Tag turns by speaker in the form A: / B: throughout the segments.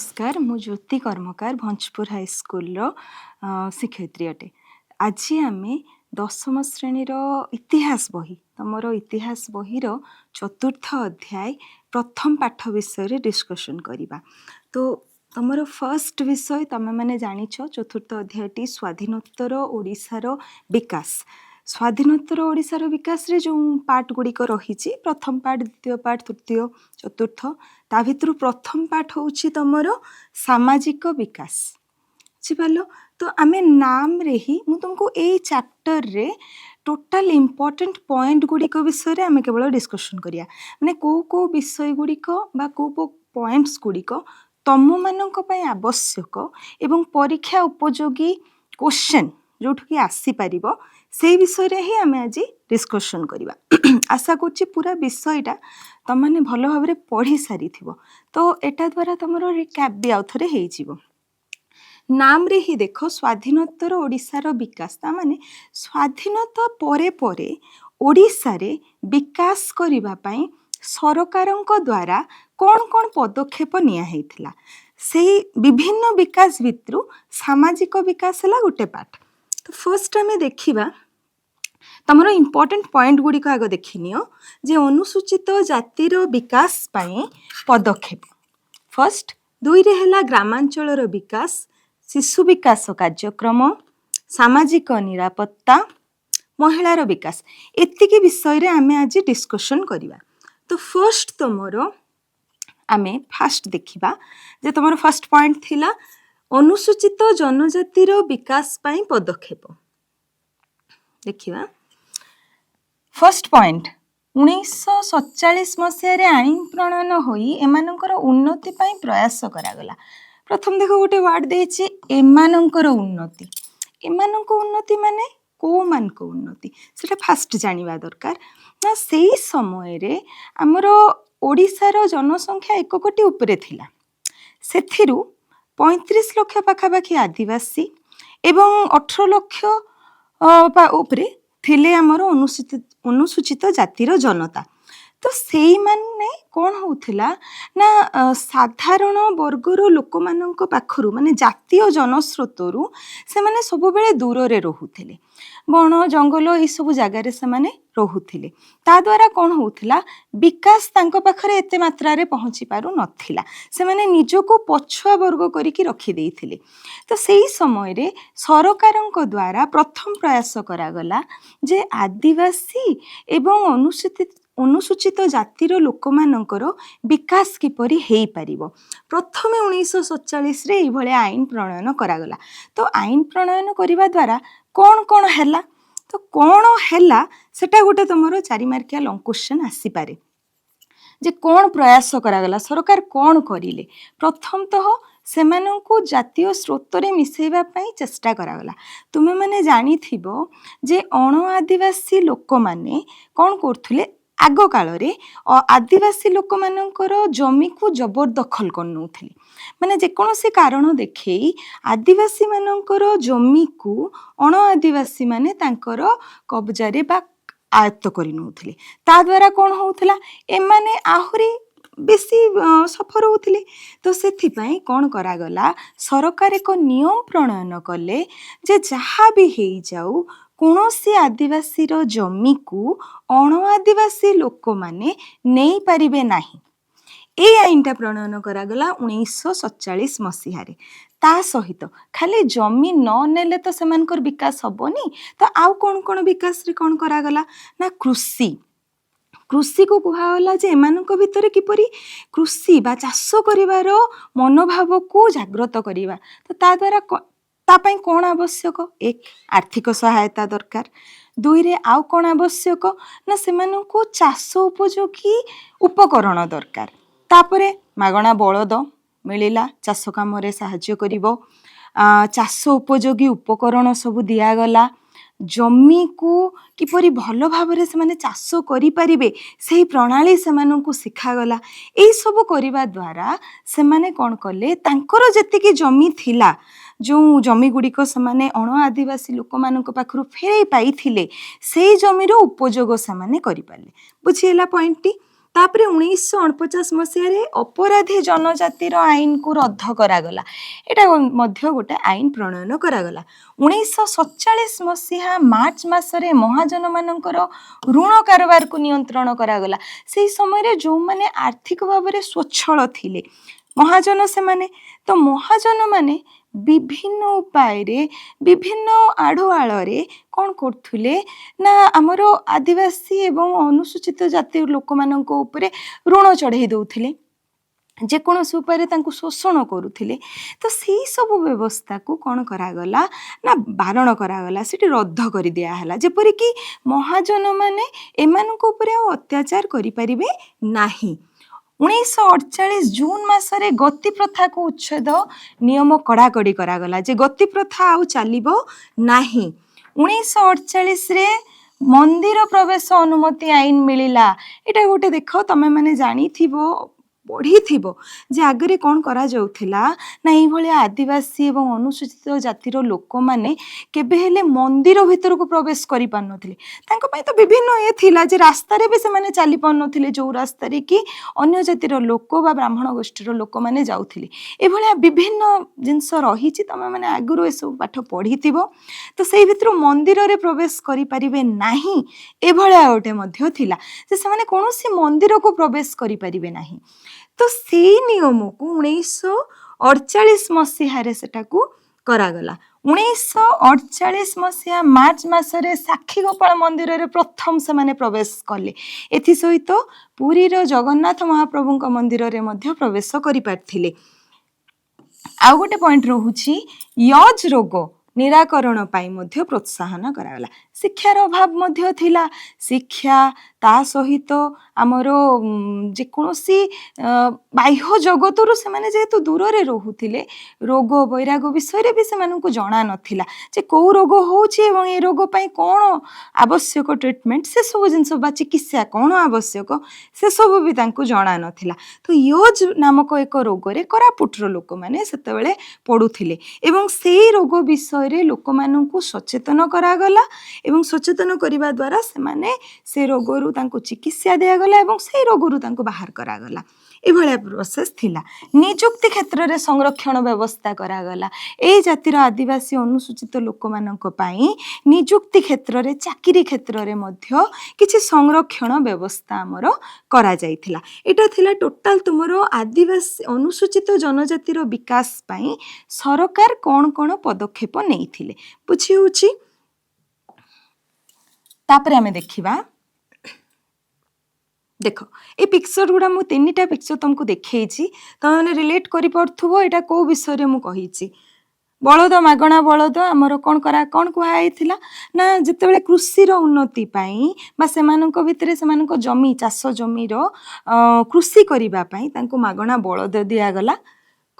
A: ନମସ୍କାର। ମୁଁ ଜ୍ୟୋତି କର୍ମକାର, ଭଞ୍ଜପୁର ହାଇସ୍କୁଲର ଶିକ୍ଷୟିତ୍ରୀ ଅଟେ। ଆଜି ଆମେ ଦଶମ ଶ୍ରେଣୀର ଇତିହାସ ବହି, ତମର ଇତିହାସ ବହିର ଚତୁର୍ଥ ଅଧ୍ୟାୟ ପ୍ରଥମ ପାଠ ବିଷୟରେ ଡିସ୍କସନ୍ କରିବା। ତ ତମର ଫର୍ଷ୍ଟ ବିଷୟ ତମେମାନେ ଜାଣିଛ, ଚତୁର୍ଥ ଅଧ୍ୟାୟଟି ସ୍ୱାଧୀନୋତ୍ତର ଓଡ଼ିଶାର ବିକାଶ। ସ୍ୱାଧୀନୋତ୍ତର ଓଡ଼ିଶାର ବିକାଶରେ ଯେଉଁ ପାର୍ଟ ଗୁଡ଼ିକ ରହିଛି, ପ୍ରଥମ ପାର୍ଟ, ଦ୍ୱିତୀୟ ପାର୍ଟ, ତୃତୀୟ, ଚତୁର୍ଥ, ତା ଭିତରୁ ପ୍ରଥମ ପାର୍ଟ ହେଉଛି ତମର ସାମାଜିକ ବିକାଶ। ବୁଝିପାରିଲ ତ? ଆମେ ନାମରେ ହିଁ ମୁଁ ତୁମକୁ ଏଇ ଚାପ୍ଟରରେ ଟୋଟାଲ ଇମ୍ପର୍ଟାଣ୍ଟ ପଏଣ୍ଟ ଗୁଡ଼ିକ ବିଷୟରେ ଆମେ କେବଳ ଡିସ୍କସନ୍ କରିବା। ମାନେ କେଉଁ କେଉଁ ବିଷୟ ଗୁଡ଼ିକ ବା କେଉଁ କେଉଁ ପଏଣ୍ଟସ୍ ଗୁଡ଼ିକ ତମମାନଙ୍କ ପାଇଁ ଆବଶ୍ୟକ ଏବଂ ପରୀକ୍ଷା ଉପଯୋଗୀ କୋଶ୍ଚେନ୍ ଯେଉଁଠିକି ଆସିପାରିବ, ସେଇ ବିଷୟରେ ହିଁ ଆମେ ଆଜି ଡିସ୍କସନ୍ କରିବା। ଆଶା କରୁଛି ପୁରା ବିଷୟଟା ତମମାନେ ଭଲ ଭାବରେ ପଢ଼ି ସାରିଥିବ। ତ ଏଟା ଦ୍ୱାରା ତମର ରିକ୍ୟାପ୍ ବି ଆଉ ଥରେ ହେଇଯିବ। ନାମରେ ହିଁ ଦେଖ, ସ୍ୱାଧୀନୋତ୍ତର ଓଡ଼ିଶାର ବିକାଶ। ତା ମାନେ ସ୍ୱାଧୀନତା ପରେ ପରେ ଓଡ଼ିଶାରେ ବିକାଶ କରିବା ପାଇଁ ସରକାରଙ୍କ ଦ୍ୱାରା କ'ଣ କ'ଣ ପଦକ୍ଷେପ ନିଆ ହେଇଥିଲା, ସେଇ ବିଭିନ୍ନ ବିକାଶ ଭିତରୁ ସାମାଜିକ ବିକାଶ ହେଲା ଗୋଟେ ପାର୍ଟ। ତ ଫର୍ଷ୍ଟ ଆମେ ଦେଖିବା, ତମର ଇମ୍ପର୍ଟାଣ୍ଟ ପଏଣ୍ଟ ଗୁଡ଼ିକ ଆଗ ଦେଖିନିଅ ଯେ ଅନୁସୂଚିତ ଜାତିର ବିକାଶ ପାଇଁ ପଦକ୍ଷେପ ଫର୍ଷ୍ଟ, ଦୁଇରେ ହେଲା ଗ୍ରାମାଞ୍ଚଳର ବିକାଶ, ଶିଶୁ ବିକାଶ କାର୍ଯ୍ୟକ୍ରମ, ସାମାଜିକ ନିରାପତ୍ତା, ମହିଳାର ବିକାଶ। ଏତିକି ବିଷୟରେ ଆମେ ଆଜି ଡିସ୍କସନ୍ କରିବା। ତ ଫର୍ଷ୍ଟ ତମର ଆମେ ଫାଷ୍ଟ ଦେଖିବା ଯେ ତମର ଫାର୍ଷ୍ଟ ପଏଣ୍ଟ ଥିଲା ଅନୁସୂଚିତ ଜନଜାତିର ବିକାଶ ପାଇଁ ପଦକ୍ଷେପ। ଦେଖିବା ଫର୍ଷ୍ଟ ପଏଣ୍ଟ। 1947 ମସିହାରେ ଆଇନ ପ୍ରଣୟନ ହୋଇ ଏମାନଙ୍କର ଉନ୍ନତି ପାଇଁ ପ୍ରୟାସ କରାଗଲା। ପ୍ରଥମ ଦେଖ, ଗୋଟେ ୱାର୍ଡ ଦେଇଛି, ଏମାନଙ୍କର ଉନ୍ନତି। ଏମାନଙ୍କ ଉନ୍ନତି ମାନେ କୋଉମାନଙ୍କ ଉନ୍ନତି, ସେଟା ଫାଷ୍ଟ ଜାଣିବା ଦରକାର ନା। ସେଇ ସମୟରେ ଆମର ଓଡ଼ିଶାର ଜନସଂଖ୍ୟା 1 କୋଟି ଉପରେ ଥିଲା। ସେଥିରୁ 35 ଲକ୍ଷ ପାଖାପାଖି ଆଦିବାସୀ ଏବଂ 18 ଲକ୍ଷ ଉପରେ ଥିଲେ ଆମର ଅନୁସୂଚିତ ଜାତିର ଜନତା। ତ ସେଇମାନେ କ'ଣ ହଉଥିଲା ନା ସାଧାରଣ ବର୍ଗର ଲୋକମାନଙ୍କ ପାଖରୁ, ମାନେ ଜାତୀୟ ଜନସ୍ରୋତରୁ ସେମାନେ ସବୁବେଳେ ଦୂରରେ ରହୁଥିଲେ। ବଣ ଜଙ୍ଗଲ ଏଇସବୁ ଜାଗାରେ ସେମାନେ ରହୁଥିଲେ। ତା ଦ୍ୱାରା କ'ଣ ହଉଥିଲା? ବିକାଶ ତାଙ୍କ ପାଖରେ ଏତେ ମାତ୍ରାରେ ପହଞ୍ଚି ପାରୁନଥିଲା। ସେମାନେ ନିଜକୁ ପଛୁଆ ବର୍ଗ କରିକି ରଖିଦେଇଥିଲେ। ତ ସେଇ ସମୟରେ ସରକାରଙ୍କ ଦ୍ୱାରା ପ୍ରଥମ ପ୍ରୟାସ କରାଗଲା ଯେ ଆଦିବାସୀ ଏବଂ ଅନୁସୂଚିତ ଜାତିର ଲୋକମାନଙ୍କର ବିକାଶ କିପରି ହେଇପାରିବ। ପ୍ରଥମେ 1947ରେ ଏଇଭଳିଆ ଆଇନ ପ୍ରଣୟନ କରାଗଲା। ତ ଆଇନ ପ୍ରଣୟନ କରିବା ଦ୍ୱାରା କ'ଣ କ'ଣ ହେଲା? ତ କ'ଣ ହେଲା, ସେଟା ଗୋଟେ ତମର 4 ମାର୍କିଆ ଲଙ୍ଗ କ୍ୱେଶ୍ଚନ୍ ଆସିପାରେ ଯେ କ'ଣ ପ୍ରୟାସ କରାଗଲା, ସରକାର କ'ଣ କରିଲେ? ପ୍ରଥମତଃ ସେମାନଙ୍କୁ ଜାତୀୟ ସ୍ରୋତରେ ମିଶାଇବା ପାଇଁ ଚେଷ୍ଟା କରାଗଲା। ତୁମେମାନେ ଜାଣିଥିବ ଯେ ଅଣ ଆଦିବାସୀ ଲୋକମାନେ କ'ଣ କରୁଥିଲେ? ଆଗ କାଳରେ ଆଦିବାସୀ ଲୋକମାନଙ୍କର ଜମିକୁ ଜବରଦଖଲ କରିନେଉଥିଲେ। ମାନେ ଯେକୌଣସି କାରଣ ଦେଖେଇ ଆଦିବାସୀମାନଙ୍କର ଜମିକୁ ଅଣ ଆଦିବାସୀମାନେ ତାଙ୍କର କବଜାରେ ବା ଆୟତ୍ତ କରି ନେଉଥିଲେ। ତା ଦ୍ୱାରା କ'ଣ ହେଉଥିଲା? ଏମାନେ ଆହୁରି ବେଶୀ ସଫର ହେଉଥିଲେ। ତ ସେଥିପାଇଁ କ'ଣ କରାଗଲା? ସରକାର ଏକ ନିୟମ ପ୍ରଣୟନ କଲେ ଯେ ଯାହା ବି ହେଇଯାଉ, କୌଣସି ଆଦିବାସୀର ଜମିକୁ ଅଣ ଆଦିବାସୀ ଲୋକମାନେ ନେଇପାରିବେ ନାହିଁ। ଏଇ ଆଇନଟା ପ୍ରଣୟନ କରାଗଲା 1947 ମସିହାରେ। ତା ସହିତ ଖାଲି ଜମି ନ ନେଲେ ତ ସେମାନଙ୍କର ବିକାଶ ହବନି। ତ ଆଉ କ'ଣ କ'ଣ ବିକାଶରେ କ'ଣ କରାଗଲା ନା କୃଷିକୁ କୁହାଗଲା ଯେ ଏମାନଙ୍କ ଭିତରେ କିପରି କୃଷି ବା ଚାଷ କରିବାର ମନୋଭାବକୁ ଜାଗ୍ରତ କରିବା। ତ ତା ଦ୍ୱାରା ତା ପାଇଁ କ'ଣ ଆବଶ୍ୟକ? ଏକ, ଆର୍ଥିକ ସହାୟତା ଦରକାର। ଦୁଇରେ ଆଉ କ'ଣ ଆବଶ୍ୟକ ନା ସେମାନଙ୍କୁ ଚାଷ ଉପଯୋଗୀ ଉପକରଣ ଦରକାର। ତାପରେ ମାଗଣା ବଳଦ ମିଳିଲା, ଚାଷ କାମରେ ସାହାଯ୍ୟ କରିବ। ଚାଷ ଉପଯୋଗୀ ଉପକରଣ ସବୁ ଦିଆଗଲା। ଜମିକୁ କିପରି ଭଲ ଭାବରେ ସେମାନେ ଚାଷ କରିପାରିବେ, ସେହି ପ୍ରଣାଳୀ ସେମାନଙ୍କୁ ଶିଖାଗଲା। ଏଇସବୁ କରିବା ଦ୍ୱାରା ସେମାନେ କ'ଣ କଲେ? ତାଙ୍କର ଯେତିକି ଜମି ଥିଲା, ଯେଉଁ ଜମି ଗୁଡ଼ିକ ସେମାନେ ଅଣ ଆଦିବାସୀ ଲୋକମାନଙ୍କ ପାଖରୁ ଫେରାଇ ପାଇଥିଲେ, ସେଇ ଜମିର ଉପଯୋଗ ସେମାନେ କରିପାରିଲେ। ବୁଝିହେଲା ପଏଣ୍ଟଟି? ତାପରେ 1949 ମସିହାରେ ଅପରାଧୀ ଜନଜାତିର ଆଇନକୁ ରଦ୍ଦ କରାଗଲା। ଏଇଟା ମଧ୍ୟ ଗୋଟେ ଆଇନ ପ୍ରଣୟନ କରାଗଲା। 1947 ମସିହା ମାର୍ଚ୍ଚ ମାସରେ ମହାଜନମାନଙ୍କର ଋଣ କାରବାରକୁ ନିୟନ୍ତ୍ରଣ କରାଗଲା। ସେହି ସମୟରେ ଯେଉଁମାନେ ଆର୍ଥିକ ଭାବରେ ସ୍ୱଚ୍ଛଳ ଥିଲେ, ମହାଜନ ସେମାନେ, ତ ମହାଜନମାନେ ବିଭିନ୍ନ ଉପାୟରେ, ବିଭିନ୍ନ ଆଢ଼ୁଆଳରେ କ'ଣ କରୁଥିଲେ ନା ଆମର ଆଦିବାସୀ ଏବଂ ଅନୁସୂଚିତ ଜାତି ଲୋକମାନଙ୍କ ଉପରେ ଋଣ ଚଢ଼େଇ ଦେଉଥିଲେ, ଯେକୌଣସି ଉପାୟରେ ତାଙ୍କୁ ଶୋଷଣ କରୁଥିଲେ। ତ ସେଇ ସବୁ ବ୍ୟବସ୍ଥାକୁ କ'ଣ କରାଗଲା ନା ବାରଣ କରାଗଲା, ସେଠି ରଦ୍ଦ କରି ଦିଆହେଲା, ଯେପରିକି ମହାଜନମାନେ ଏମାନଙ୍କ ଉପରେ ଆଉ ଅତ୍ୟାଚାର କରିପାରିବେ ନାହିଁ। 1948 ଜୁନ ମାସରେ ଗତି ପ୍ରଥାକୁ ଉଚ୍ଛେଦ ନିୟମ କଡ଼ାକଡ଼ି କରାଗଲା ଯେ ଗତି ପ୍ରଥା ଆଉ ଚାଲିବ ନାହିଁ। 1948ରେ ମନ୍ଦିର ପ୍ରବେଶ ଅନୁମତି ଆଇନ ମିଳିଲା। ଏଇଟା ଗୋଟେ ଦେଖ, ତମେ ମାନେ ଜାଣିଥିବ, ପଢ଼ିଥିବ ଯେ ଆଗରେ କ'ଣ କରାଯାଉଥିଲା ନା ଏଇଭଳିଆ ଆଦିବାସୀ ଏବଂ ଅନୁସୂଚିତ ଜାତିର ଲୋକମାନେ କେବେ ହେଲେ ମନ୍ଦିର ଭିତରକୁ ପ୍ରବେଶ କରିପାରୁନଥିଲେ। ତାଙ୍କ ପାଇଁ ତ ବିଭିନ୍ନ ଇଏ ଥିଲା ଯେ ରାସ୍ତାରେ ବି ସେମାନେ ଚାଲି ପାରୁନଥିଲେ, ଯେଉଁ ରାସ୍ତାରେ କି ଅନ୍ୟ ଜାତିର ଲୋକ ବା ବ୍ରାହ୍ମଣ ଗୋଷ୍ଠୀର ଲୋକମାନେ ଯାଉଥିଲେ। ଏଭଳିଆ ବିଭିନ୍ନ ଜିନିଷ ରହିଛି। ତମେ ମାନେ ଆଗରୁ ଏସବୁ ପାଠ ପଢ଼ିଥିବ। ତ ସେଇ ଭିତରୁ ମନ୍ଦିରରେ ପ୍ରବେଶ କରିପାରିବେ ନାହିଁ, ଏଭଳିଆ ଗୋଟେ ମଧ୍ୟ ଥିଲା ଯେ ସେମାନେ କୌଣସି ମନ୍ଦିରକୁ ପ୍ରବେଶ କରିପାରିବେ ନାହିଁ। ତ ସେଇ ନିୟମକୁ 1948 ମସିହାରେ ସେଟାକୁ କରାଗଲା। 1948 ମସିହା ମାର୍ଚ୍ଚ ମାସରେ ସାକ୍ଷୀଗୋପାଳ ମନ୍ଦିରରେ ପ୍ରଥମ ସେମାନେ ପ୍ରବେଶ କଲେ। ଏଥିସହିତ ପୁରୀର ଜଗନ୍ନାଥ ମହାପ୍ରଭୁଙ୍କ ମନ୍ଦିରରେ ମଧ୍ୟ ପ୍ରବେଶ କରିପାରିଥିଲେ। ଆଉ ଗୋଟେ ପଏଣ୍ଟ ରହୁଛି, ୟଜ ରୋଗ ନିରାକରଣ ପାଇଁ ମଧ୍ୟ ପ୍ରୋତ୍ସାହନ କରାଗଲା। ଶିକ୍ଷାର ଅଭାବ ମଧ୍ୟ ଥିଲା। ଶିକ୍ଷା, ତା ସହିତ ଆମର ଯେକୌଣସି ବାହ୍ୟ ଜଗତରୁ ସେମାନେ ଯେହେତୁ ଦୂରରେ ରହୁଥିଲେ, ରୋଗ ବୈରାଗ ବିଷୟରେ ବି ସେମାନଙ୍କୁ ଜଣା ନଥିଲା ଯେ କେଉଁ ରୋଗ ହେଉଛି ଏବଂ ଏ ରୋଗ ପାଇଁ କ'ଣ ଆବଶ୍ୟକ ଟ୍ରିଟମେଣ୍ଟ, ସେସବୁ ଜିନିଷ ବା ଚିକିତ୍ସା କ'ଣ ଆବଶ୍ୟକ, ସେସବୁ ବି ତାଙ୍କୁ ଜଣା ନଥିଲା। ତ ୟୋଜ ନାମକ ଏକ ରୋଗରେ କୋରାପୁଟର ଲୋକମାନେ ସେତେବେଳେ ପଡ଼ୁଥିଲେ ଏବଂ ସେଇ ରୋଗ ବିଷୟରେ ଲୋକମାନଙ୍କୁ ସଚେତନ କରାଗଲା ଏବଂ ସଚେତନ କରିବା ଦ୍ୱାରା ସେମାନେ ସେ ରୋଗରୁ ତାଙ୍କୁ ଚିକିତ୍ସା ଦିଆଗଲା ଏବଂ ସେଇ ରୋଗରୁ ତାଙ୍କୁ ବାହାର କରାଗଲା। ଏଭଳିଆ ପ୍ରୋସେସ୍ ଥିଲା। ନିଯୁକ୍ତି କ୍ଷେତ୍ରରେ ସଂରକ୍ଷଣ ବ୍ୟବସ୍ଥା କରାଗଲା। ଏଇ ଜାତିର ଆଦିବାସୀ ଅନୁସୂଚିତ ଲୋକମାନଙ୍କ ପାଇଁ ନିଯୁକ୍ତି କ୍ଷେତ୍ରରେ, ଚାକିରି କ୍ଷେତ୍ରରେ ମଧ୍ୟ କିଛି ସଂରକ୍ଷଣ ବ୍ୟବସ୍ଥା ଆମର କରାଯାଇଥିଲା। ଏଇଟା ଥିଲା ଟୋଟାଲ ତୁମର ଆଦିବାସୀ ଅନୁସୂଚିତ ଜନଜାତିର ବିକାଶ ପାଇଁ ସରକାର କ'ଣ କ'ଣ ପଦକ୍ଷେପ ନେଇଥିଲେ। ବୁଝି ହେଉଛି? ତାପରେ ଆମେ ଦେଖିବା। ଦେଖ, ଏଇ ପିକ୍ଚର ଗୁଡ଼ା, ମୁଁ ତିନିଟା ପିକ୍ଚର ତୁମକୁ ଦେଖେଇଛି, ତମେ ରିଲେଟ୍ କରିପାରୁଥିବ ଏଇଟା କୋଉ ବିଷୟରେ ମୁଁ କହିଛି। ବଳଦ, ମାଗଣା ବଳଦ ଆମର କ'ଣ କୁହାଯାଇଥିଲା ନା ଯେତେବେଳେ କୃଷିର ଉନ୍ନତି ପାଇଁ ବା ସେମାନଙ୍କ ଭିତରେ ସେମାନଙ୍କ ଜମି, ଚାଷ ଜମିର କୃଷି କରିବା ପାଇଁ ତାଙ୍କୁ ମାଗଣା ବଳଦ ଦିଆଗଲା,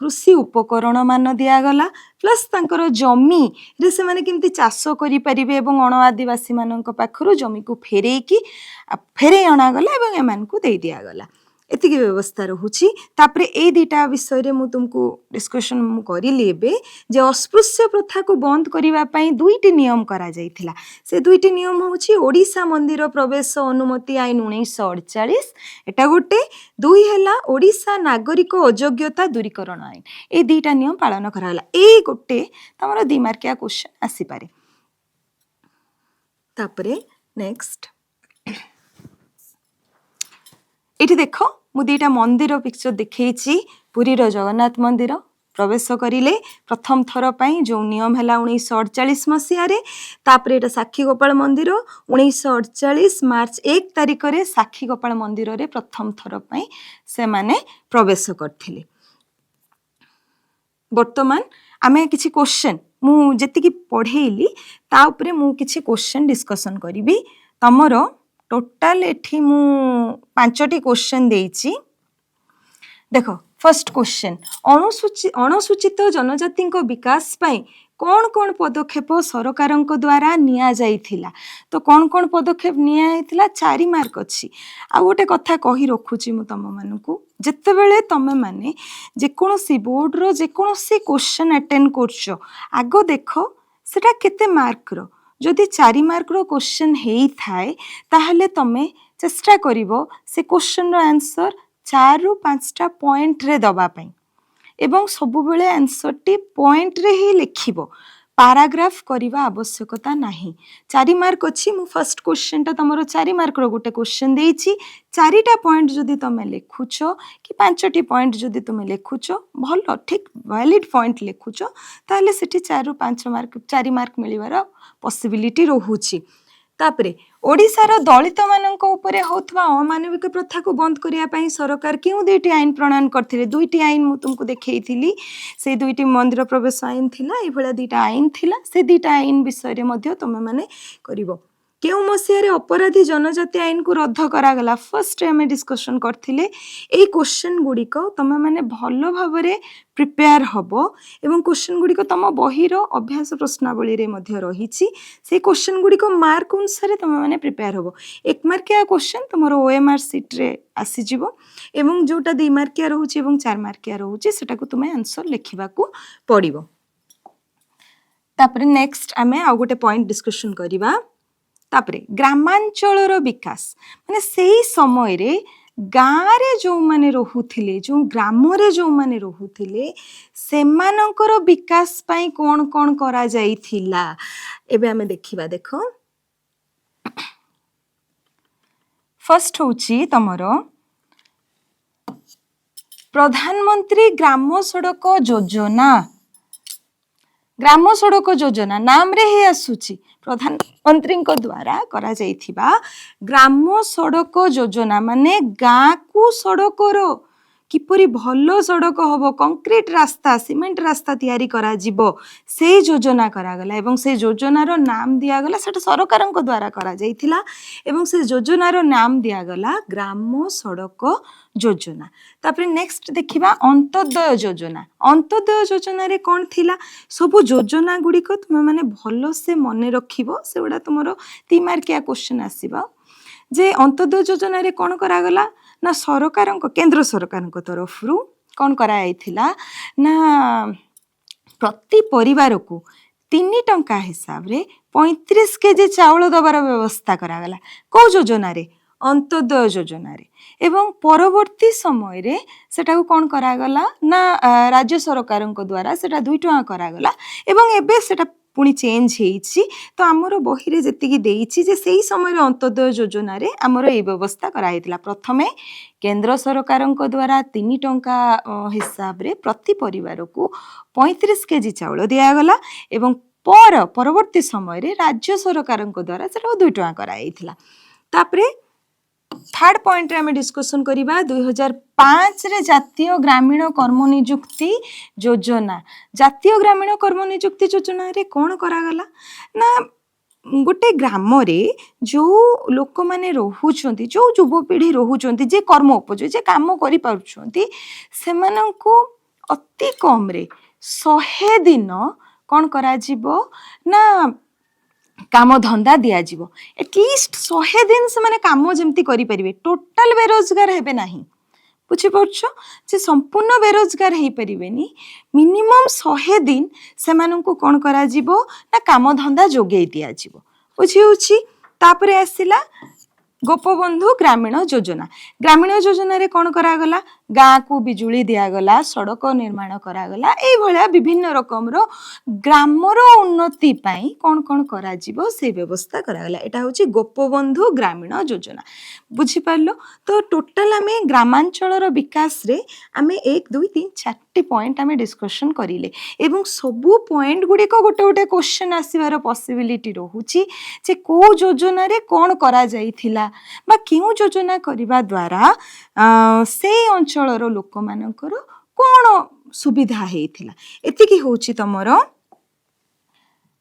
A: କୃଷି ଉପକରଣ ମାନ ଦିଆଗଲା, ପ୍ଲସ୍ ତାଙ୍କର ଜମିରେ ସେମାନେ କେମିତି ଚାଷ କରିପାରିବେ ଏବଂ ଅଣ ଆଦିବାସୀମାନଙ୍କ ପାଖରୁ ଜମିକୁ ଫେରେଇ ଅଣାଗଲା ଏବଂ ଏମାନଙ୍କୁ ଦେଇ ଦିଆଗଲା। ଏତିକି ବ୍ୟବସ୍ଥା ରହୁଛି। ତାପରେ ଏଇ ଦୁଇଟା ବିଷୟରେ ମୁଁ ତୁମକୁ ଡିସ୍କସନ୍ ମୁଁ କରିଲି ଏବେ ଯେ ଅସ୍ପୃଶ୍ୟ ପ୍ରଥାକୁ ବନ୍ଦ କରିବା ପାଇଁ ଦୁଇଟି ନିୟମ କରାଯାଇଥିଲା। ସେ ଦୁଇଟି ନିୟମ ହେଉଛି ଓଡ଼ିଶା ମନ୍ଦିର ପ୍ରବେଶ ଅନୁମତି ଆଇନ 1948, ଏଟା ଗୋଟେ। ଦୁଇ ହେଲା ଓଡ଼ିଶା ନାଗରିକ ଅଯୋଗ୍ୟତା ଦୂରୀକରଣ ଆଇନ। ଏଇ ଦୁଇଟା ନିୟମ ପାଳନ କରାଗଲା। ଏଇ ଗୋଟେ ତମର 2 ମାର୍କିଆ କ୍ୱେଶ୍ଚନ୍ ଆସିପାରେ। ତାପରେ ନେକ୍ସଟ ଏଠି ଦେଖ, ମୁଁ ଦୁଇଟା ମନ୍ଦିର ପିକ୍ଚର ଦେଖେଇଛି। ପୁରୀର ଜଗନ୍ନାଥ ମନ୍ଦିର ପ୍ରବେଶ କରିଲେ ପ୍ରଥମ ଥର ପାଇଁ, ଯେଉଁ ନିୟମ ହେଲା 1948 ମସିହାରେ। ତାପରେ ଏଇଟା ସାକ୍ଷୀଗୋପାଳ ମନ୍ଦିର। 1948 ମାର୍ଚ୍ଚ 1 ତାରିଖରେ ସାକ୍ଷୀଗୋପାଳ ମନ୍ଦିରରେ ପ୍ରଥମ ଥର ପାଇଁ ସେମାନେ ପ୍ରବେଶ କରିଥିଲେ। ବର୍ତ୍ତମାନ ଆମେ କିଛି କ୍ୱେଶ୍ଚନ୍, ମୁଁ ଯେତିକି ପଢ଼େଇଲି ତା ଉପରେ ମୁଁ କିଛି କ୍ୱେଶ୍ଚନ୍ ଡିସ୍କସନ୍ କରିବି। ତମର ଟୋଟାଲ ଏଠି ମୁଁ ପାଞ୍ଚଟି କ୍ୱେଶ୍ଚନ୍ ଦେଇଛି। ଦେଖ, ଫର୍ଷ୍ଟ କ୍ୱେଶ୍ଚନ୍, ଅଣସୂଚିତ ଜନଜାତିଙ୍କ ବିକାଶ ପାଇଁ କ'ଣ କ'ଣ ପଦକ୍ଷେପ ସରକାରଙ୍କ ଦ୍ୱାରା ନିଆଯାଇଥିଲା? ତ କ'ଣ କ'ଣ ପଦକ୍ଷେପ ନିଆଯାଇଥିଲା? 4 ମାର୍କ ଅଛି। ଆଉ ଗୋଟେ କଥା କହି ରଖୁଛି ମୁଁ ତମମାନଙ୍କୁ, ଯେତେବେଳେ ତମେମାନେ ଯେକୌଣସି ବୋର୍ଡ଼ର ଯେକୌଣସି କ୍ୱେଶ୍ଚନ୍ ଆଟେଣ୍ଡ କରୁଛ, ଆଗ ଦେଖ ସେଟା କେତେ ମାର୍କର। ଯଦି 4 ମାର୍କର କ୍ୱେଶ୍ଚନ୍ ହେଇଥାଏ, ତାହେଲେ ତମେ ଚେଷ୍ଟା କରିବ ସେ କ୍ୱେଶ୍ଚନର ଆନ୍ସର 4ରୁ 5ଟା ପଏଣ୍ଟରେ ଦେବା ପାଇଁ ଏବଂ ସବୁବେଳେ ଆନ୍ସରଟି ପଏଣ୍ଟରେ ହିଁ ଲେଖିବ, ପାରାଗ୍ରାଫ କରିବା ଆବଶ୍ୟକତା ନାହିଁ। 4 ମାର୍କ ଅଛି। ମୁଁ ଫାର୍ଷ୍ଟ କ୍ୱେଶ୍ଚନଟା ତମର 4 ମାର୍କର ଗୋଟେ କ୍ୱେଶ୍ଚନ ଦେଇଛି। ଚାରିଟା ପଏଣ୍ଟ ଯଦି ତମେ ଲେଖୁଛ କି ପାଞ୍ଚଟି ପଏଣ୍ଟ ଯଦି ତୁମେ ଲେଖୁଛ, ଭଲ ଠିକ୍ ଭ୍ୟାଲିଡ୍ ପଏଣ୍ଟ ଲେଖୁଛ, ତାହେଲେ ସେଠି 4ରୁ 5 ମାର୍କ, 4 ମାର୍କ ମିଳିବାର ପସିବିଲିଟି ରହୁଛି। ତାପରେ ଓଡ଼ିଶାର ଦଳିତମାନଙ୍କ ଉପରେ ହେଉଥିବା ଅମାନବିକ ପ୍ରଥାକୁ ବନ୍ଦ କରିବା ପାଇଁ ସରକାର କେଉଁ ଦୁଇଟି ଆଇନ ପ୍ରଣୟନ କରିଥିଲେ? ଦୁଇଟି ଆଇନ ମୁଁ ତୁମକୁ ଦେଖେଇଥିଲି। ସେଇ ଦୁଇଟି ମନ୍ଦିର ପ୍ରବେଶ ଆଇନ ଥିଲା। ଏଇଭଳିଆ ଦୁଇଟା ଆଇନ ଥିଲା। ସେ ଦୁଇଟା ଆଇନ ବିଷୟରେ ମଧ୍ୟ ତୁମେମାନେ କରିବ। କେଉଁ ମସିହାରେ ଅପରାଧୀ ଜନଜାତି ଆଇନକୁ ରଦ୍ଦ କରାଗଲା? ଫାର୍ଷ୍ଟ ଆମେ ଡିସ୍କସନ୍ କରିଥିଲେ। ଏଇ କ୍ୱେଶ୍ଚନ୍ ଗୁଡ଼ିକ ତୁମେମାନେ ଭଲ ଭାବରେ ପ୍ରିପେୟାର ହବ ଏବଂ କ୍ୱେଶ୍ଚନ୍ ଗୁଡ଼ିକ ତୁମ ବହିର ଅଭ୍ୟାସ ପ୍ରଶ୍ନାବଳୀରେ ମଧ୍ୟ ରହିଛି। ସେଇ କ୍ୱେଶ୍ଚନ୍ ଗୁଡ଼ିକ ମାର୍କ ଅନୁସାରେ ତୁମେମାନେ ପ୍ରିପେୟାର ହବ। 1 ମାର୍କିଆ କ୍ୱେଶ୍ଚନ୍ ତୁମର ଓଏମ୍ଆର୍ ସିଟ୍ରେ ଆସିଯିବ ଏବଂ ଯେଉଁଟା 2 ମାର୍କିଆ ରହୁଛି ଏବଂ 4 ମାର୍କିଆ ରହୁଛି, ସେଟାକୁ ତୁମେ ଆନ୍ସର ଲେଖିବାକୁ ପଡ଼ିବ। ତାପରେ ନେକ୍ସଟ ଆମେ ଆଉ ଗୋଟେ ପଏଣ୍ଟ ଡିସ୍କସନ୍ କରିବା। ତାପରେ ଗ୍ରାମାଞ୍ଚଳର ବିକାଶ, ମାନେ ସେଇ ସମୟରେ ଗାଁରେ ଯେଉଁମାନେ ରହୁଥିଲେ, ଯେଉଁ ଗ୍ରାମରେ ଯେଉଁମାନେ ରହୁଥିଲେ, ସେମାନଙ୍କର ବିକାଶ ପାଇଁ କ'ଣ କ'ଣ କରାଯାଇଥିଲା, ଏବେ ଆମେ ଦେଖିବା। ଦେଖ, ଫାର୍ଷ୍ଟ ହେଉଛି ତମର ପ୍ରଧାନମନ୍ତ୍ରୀ ଗ୍ରାମ ସଡ଼କ ଯୋଜନା। ଗ୍ରାମ ସଡ଼କ ଯୋଜନା ନାମରେ ହିଁ ଆସୁଛି। ପ୍ରଧାନମନ୍ତ୍ରୀଙ୍କ ଦ୍ୱାରା କରାଯାଇଥିବା ଗ୍ରାମ ସଡ଼କ ଯୋଜନା ମାନେ ଗାଁକୁ ସଡ଼କର କିପରି ଭଲ ସଡ଼କ ହବ, କଂକ୍ରିଟ ରାସ୍ତା, ସିମେଣ୍ଟ ରାସ୍ତା ତିଆରି କରାଯିବ, ସେଇ ଯୋଜନା କରାଗଲା ଏବଂ ସେ ଯୋଜନାର ନାମ ଦିଆଗଲା, ସେଟା ସରକାରଙ୍କ ଦ୍ୱାରା କରାଯାଇଥିଲା ଏବଂ ସେ ଯୋଜନାର ନାମ ଦିଆଗଲା ଗ୍ରାମ ସଡ଼କ ଯୋଜନା। ତାପରେ ନେକ୍ସଟ ଦେଖିବା ଅନ୍ତୋଦୟ ଯୋଜନା। ଅନ୍ତୋଦୟ ଯୋଜନାରେ କ'ଣ ଥିଲା? ସବୁ ଯୋଜନା ଗୁଡ଼ିକ ତୁମେମାନେ ଭଲସେ ମନେ ରଖିବ। ସେଗୁଡ଼ା ତୁମର 3 ମାର୍କିଆ କ୍ୱେଶ୍ଚନ୍ ଆସିବ ଯେ ଅନ୍ତୋଦୟ ଯୋଜନାରେ କ'ଣ କରାଗଲା ନା ସରକାରଙ୍କ, କେନ୍ଦ୍ର ସରକାରଙ୍କ ତରଫରୁ କ'ଣ କରାଯାଇଥିଲା ନା ପ୍ରତି ପରିବାରକୁ 3 ଟଙ୍କା ହିସାବରେ 35 କେଜି ଚାଉଳ ଦେବାର ବ୍ୟବସ୍ଥା କରାଗଲା। କେଉଁ ଯୋଜନାରେ? ଅନ୍ତୋଦୟ ଯୋଜନାରେ। ଏବଂ ପରବର୍ତ୍ତୀ ସମୟରେ ସେଟାକୁ କ'ଣ କରାଗଲା ନା ରାଜ୍ୟ ସରକାରଙ୍କ ଦ୍ୱାରା ସେଟା 2 ଟଙ୍କା କରାଗଲା ଏବଂ ଏବେ ସେଟା ପୁଣି ଚେଞ୍ଜ ହେଇଛି। ତ ଆମର ବହିରେ ଯେତିକି ଦେଇଛି ଯେ ସେଇ ସମୟରେ ଅନ୍ତୋଦୟ ଯୋଜନାରେ ଆମର ଏଇ ବ୍ୟବସ୍ଥା କରାହେଇଥିଲା। ପ୍ରଥମେ କେନ୍ଦ୍ର ସରକାରଙ୍କ ଦ୍ୱାରା 3 ଟଙ୍କା ହିସାବରେ ପ୍ରତି ପରିବାରକୁ 35 କେଜି ଚାଉଳ ଦିଆଗଲା ଏବଂ ପରବର୍ତ୍ତୀ ସମୟରେ ରାଜ୍ୟ ସରକାରଙ୍କ ଦ୍ୱାରା ସେଟାକୁ 2 ଟଙ୍କା କରାଯାଇଥିଲା। ତାପରେ ଥାର୍ଡ ପଏଣ୍ଟରେ ଆମେ ଡିସ୍କସନ୍ କରିବା 2005ରେ ଜାତୀୟ ଗ୍ରାମୀଣ କର୍ମନିଯୁକ୍ତି ଯୋଜନା। ଜାତୀୟ ଗ୍ରାମୀଣ କର୍ମନିଯୁକ୍ତି ଯୋଜନାରେ କ'ଣ କରାଗଲା ନା ଗୋଟେ ଗ୍ରାମରେ ଯେଉଁ ଲୋକମାନେ ରହୁଛନ୍ତି, ଯେଉଁ ଯୁବପିଢ଼ି ରହୁଛନ୍ତି, ଯେ କର୍ମ ଉପଯୋଗୀ, ଯେ କାମ କରିପାରୁଛନ୍ତି, ସେମାନଙ୍କୁ ଅତି କମରେ 100 ଦିନ କ'ଣ କରାଯିବ ନା କାମ ଧନ୍ଦା ଦିଆଯିବ। ଆଟଲିଷ୍ଟ 100 ଦିନ ସେମାନେ କାମ ଯେମିତି କରିପାରିବେ, ଟୋଟାଲ ବେରୋଜଗାର ହେବେ ନାହିଁ। ବୁଝିପାରୁଛ ଯେ ସମ୍ପୂର୍ଣ୍ଣ ବେରୋଜଗାର ହେଇପାରିବେନି, ମିନିମମ୍ 100 ଦିନ ସେମାନଙ୍କୁ କ'ଣ କରାଯିବ ନା କାମ ଧନ୍ଦା ଯୋଗେଇ ଦିଆଯିବ। ବୁଝି ହେଉଛି? ତାପରେ ଆସିଲା ଗୋପବନ୍ଧୁ ଗ୍ରାମୀଣ ଯୋଜନା। ଗ୍ରାମୀଣ ଯୋଜନାରେ କ'ଣ କରାଗଲା? ଗାଁକୁ ବିଜୁଳି ଦିଆଗଲା, ସଡ଼କ ନିର୍ମାଣ କରାଗଲା। ଏଇଭଳିଆ ବିଭିନ୍ନ ରକମର ଗ୍ରାମର ଉନ୍ନତି ପାଇଁ କ'ଣ କ'ଣ କରାଯିବ, ସେ ବ୍ୟବସ୍ଥା କରାଗଲା। ଏଇଟା ହେଉଛି ଗୋପବନ୍ଧୁ ଗ୍ରାମୀଣ ଯୋଜନା। ବୁଝିପାରିଲ ତ? ଟୋଟାଲ ଆମେ ଗ୍ରାମାଞ୍ଚଳର ବିକାଶରେ ଆମେ ଏକ, ଦୁଇ, ତିନି, ଚାରିଟି ପଏଣ୍ଟ ଆମେ ଡିସ୍କସନ୍ କରିଲେ ଏବଂ ସବୁ ପଏଣ୍ଟ ଗୁଡ଼ିକ ଗୋଟେ ଗୋଟେ କ୍ୱେଶ୍ଚନ୍ ଆସିବାର ପସିବିଲିଟି ରହୁଛି ଯେ କେଉଁ ଯୋଜନାରେ କ'ଣ କରାଯାଇଥିଲା ବା କେଉଁ ଯୋଜନା କରିବା ଦ୍ୱାରା ସେଇ ଅଞ୍ଚଳର ଲୋକମାନଙ୍କର କ'ଣ ସୁବିଧା ହେଇଥିଲା। ଏତିକି ହେଉଛି ତମର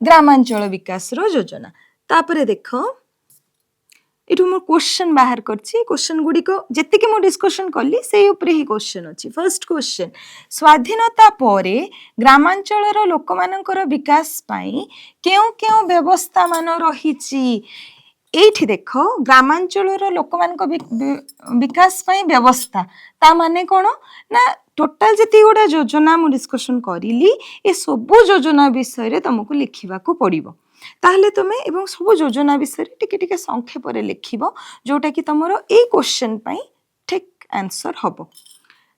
A: ଗ୍ରାମାଞ୍ଚଳ ବିକାଶର ଯୋଜନା। ତାପରେ ଦେଖ, ଏଠୁ ମୁଁ କ୍ୱେଶ୍ଚନ୍ ବାହାର କରିଛି। କ୍ୱେଶ୍ଚନ୍ ଗୁଡ଼ିକ ଯେତିକି ମୁଁ ଡିସ୍କସନ୍ କଲି, ସେଇ ଉପରେ ହିଁ କ୍ୱେଶ୍ଚନ୍ ଅଛି। ଫାର୍ଷ୍ଟ କ୍ୱେଶ୍ଚନ୍, ସ୍ୱାଧୀନତା ପରେ ଗ୍ରାମାଞ୍ଚଳର ଲୋକମାନଙ୍କର ବିକାଶ ପାଇଁ କେଉଁ କେଉଁ ବ୍ୟବସ୍ଥା ମାନ ରହିଛି? ଏଇଠି ଦେଖ, ଗ୍ରାମାଞ୍ଚଳର ଲୋକମାନଙ୍କ ବିକାଶ ପାଇଁ ବ୍ୟବସ୍ଥା, ତା ମାନେ କ'ଣ ନା ଟୋଟାଲ ଯେତିକି ଗୁଡ଼ା ଯୋଜନା ମୁଁ ଡିସ୍କସନ୍ କରିଲି, ଏ ସବୁ ଯୋଜନା ବିଷୟରେ ତମକୁ ଲେଖିବାକୁ ପଡ଼ିବ। ତାହେଲେ ତୁମେ ଏବଂ ସବୁ ଯୋଜନା ବିଷୟରେ ଟିକେ ଟିକେ ସଂକ୍ଷେପରେ ଲେଖିବ, ଯୋଉଟାକି ତମର ଏଇ କ୍ୱେଶ୍ଚନ୍ ପାଇଁ ଠିକ୍ ଆନ୍ସର ହବ।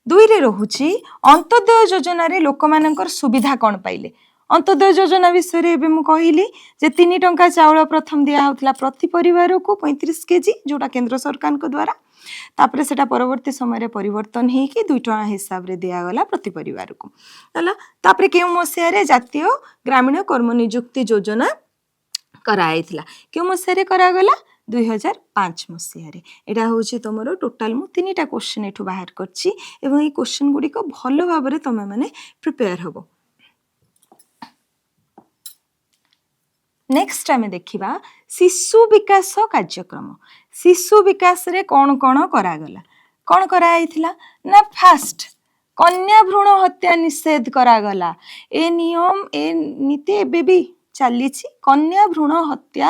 A: ଦୁଇରେ ରହୁଛି, ଅନ୍ତ୍ୟୋଦୟ ଯୋଜନାରେ ଲୋକମାନଙ୍କର ସୁବିଧା କ'ଣ ପାଇଲେ? ଅନ୍ତ୍ୟୋଦୟ ଯୋଜନା ବିଷୟରେ ଏବେ ମୁଁ କହିଲି ଯେ 3 ଟଙ୍କା ଚାଉଳ ପ୍ରଥମ ଦିଆହେଉଥିଲା ପ୍ରତି ପରିବାରକୁ 35 କେଜି, ଯୋଉଟା କେନ୍ଦ୍ର ସରକାରଙ୍କ ଦ୍ୱାରା। ତାପରେ ସେଟା ପରବର୍ତ୍ତୀ ସମୟରେ ପରିବର୍ତ୍ତନ ହେଇକି 2 ଟଙ୍କା ହିସାବରେ ଦିଆଗଲା ପ୍ରତି ପରିବାରକୁ। ହେଲା, ତାପରେ କେଉଁ ମସିହାରେ ଜାତୀୟ ଗ୍ରାମୀଣ କର୍ମ ନିଯୁକ୍ତି ଯୋଜନା କରାଯାଇଥିଲା? କେଉଁ ମସିହାରେ କରାଗଲା? 2005 ମସିହାରେ। ଏଇଟା ହେଉଛି ତମର ଟୋଟାଲ। ମୁଁ ତିନିଟା କ୍ୱେଶ୍ଚନ୍ ଏଠୁ ବାହାର କରିଛି ଏବଂ ଏଇ କ୍ୱେଶ୍ଚନ୍ ଗୁଡ଼ିକ ଭଲ ଭାବରେ ତମେ ମାନେ ପ୍ରିପେୟାର ହବ। ନେକ୍ସଟ ଆମେ ଦେଖିବା ଶିଶୁ ବିକାଶ କାର୍ଯ୍ୟକ୍ରମ। ଶିଶୁ ବିକାଶରେ କ'ଣ କ'ଣ କରାଗଲା? କ'ଣ କରାଯାଇଥିଲା ନା, ଫାଷ୍ଟ କନ୍ୟା ଭ୍ରୂଣ ହତ୍ୟା ନିଷେଧ କରାଗଲା। ଏ ନିୟମ, ଏ ନୀତି ଏବେ ବି ଚାଲିଛି। କନ୍ୟା ଭ୍ରୂଣ ହତ୍ୟା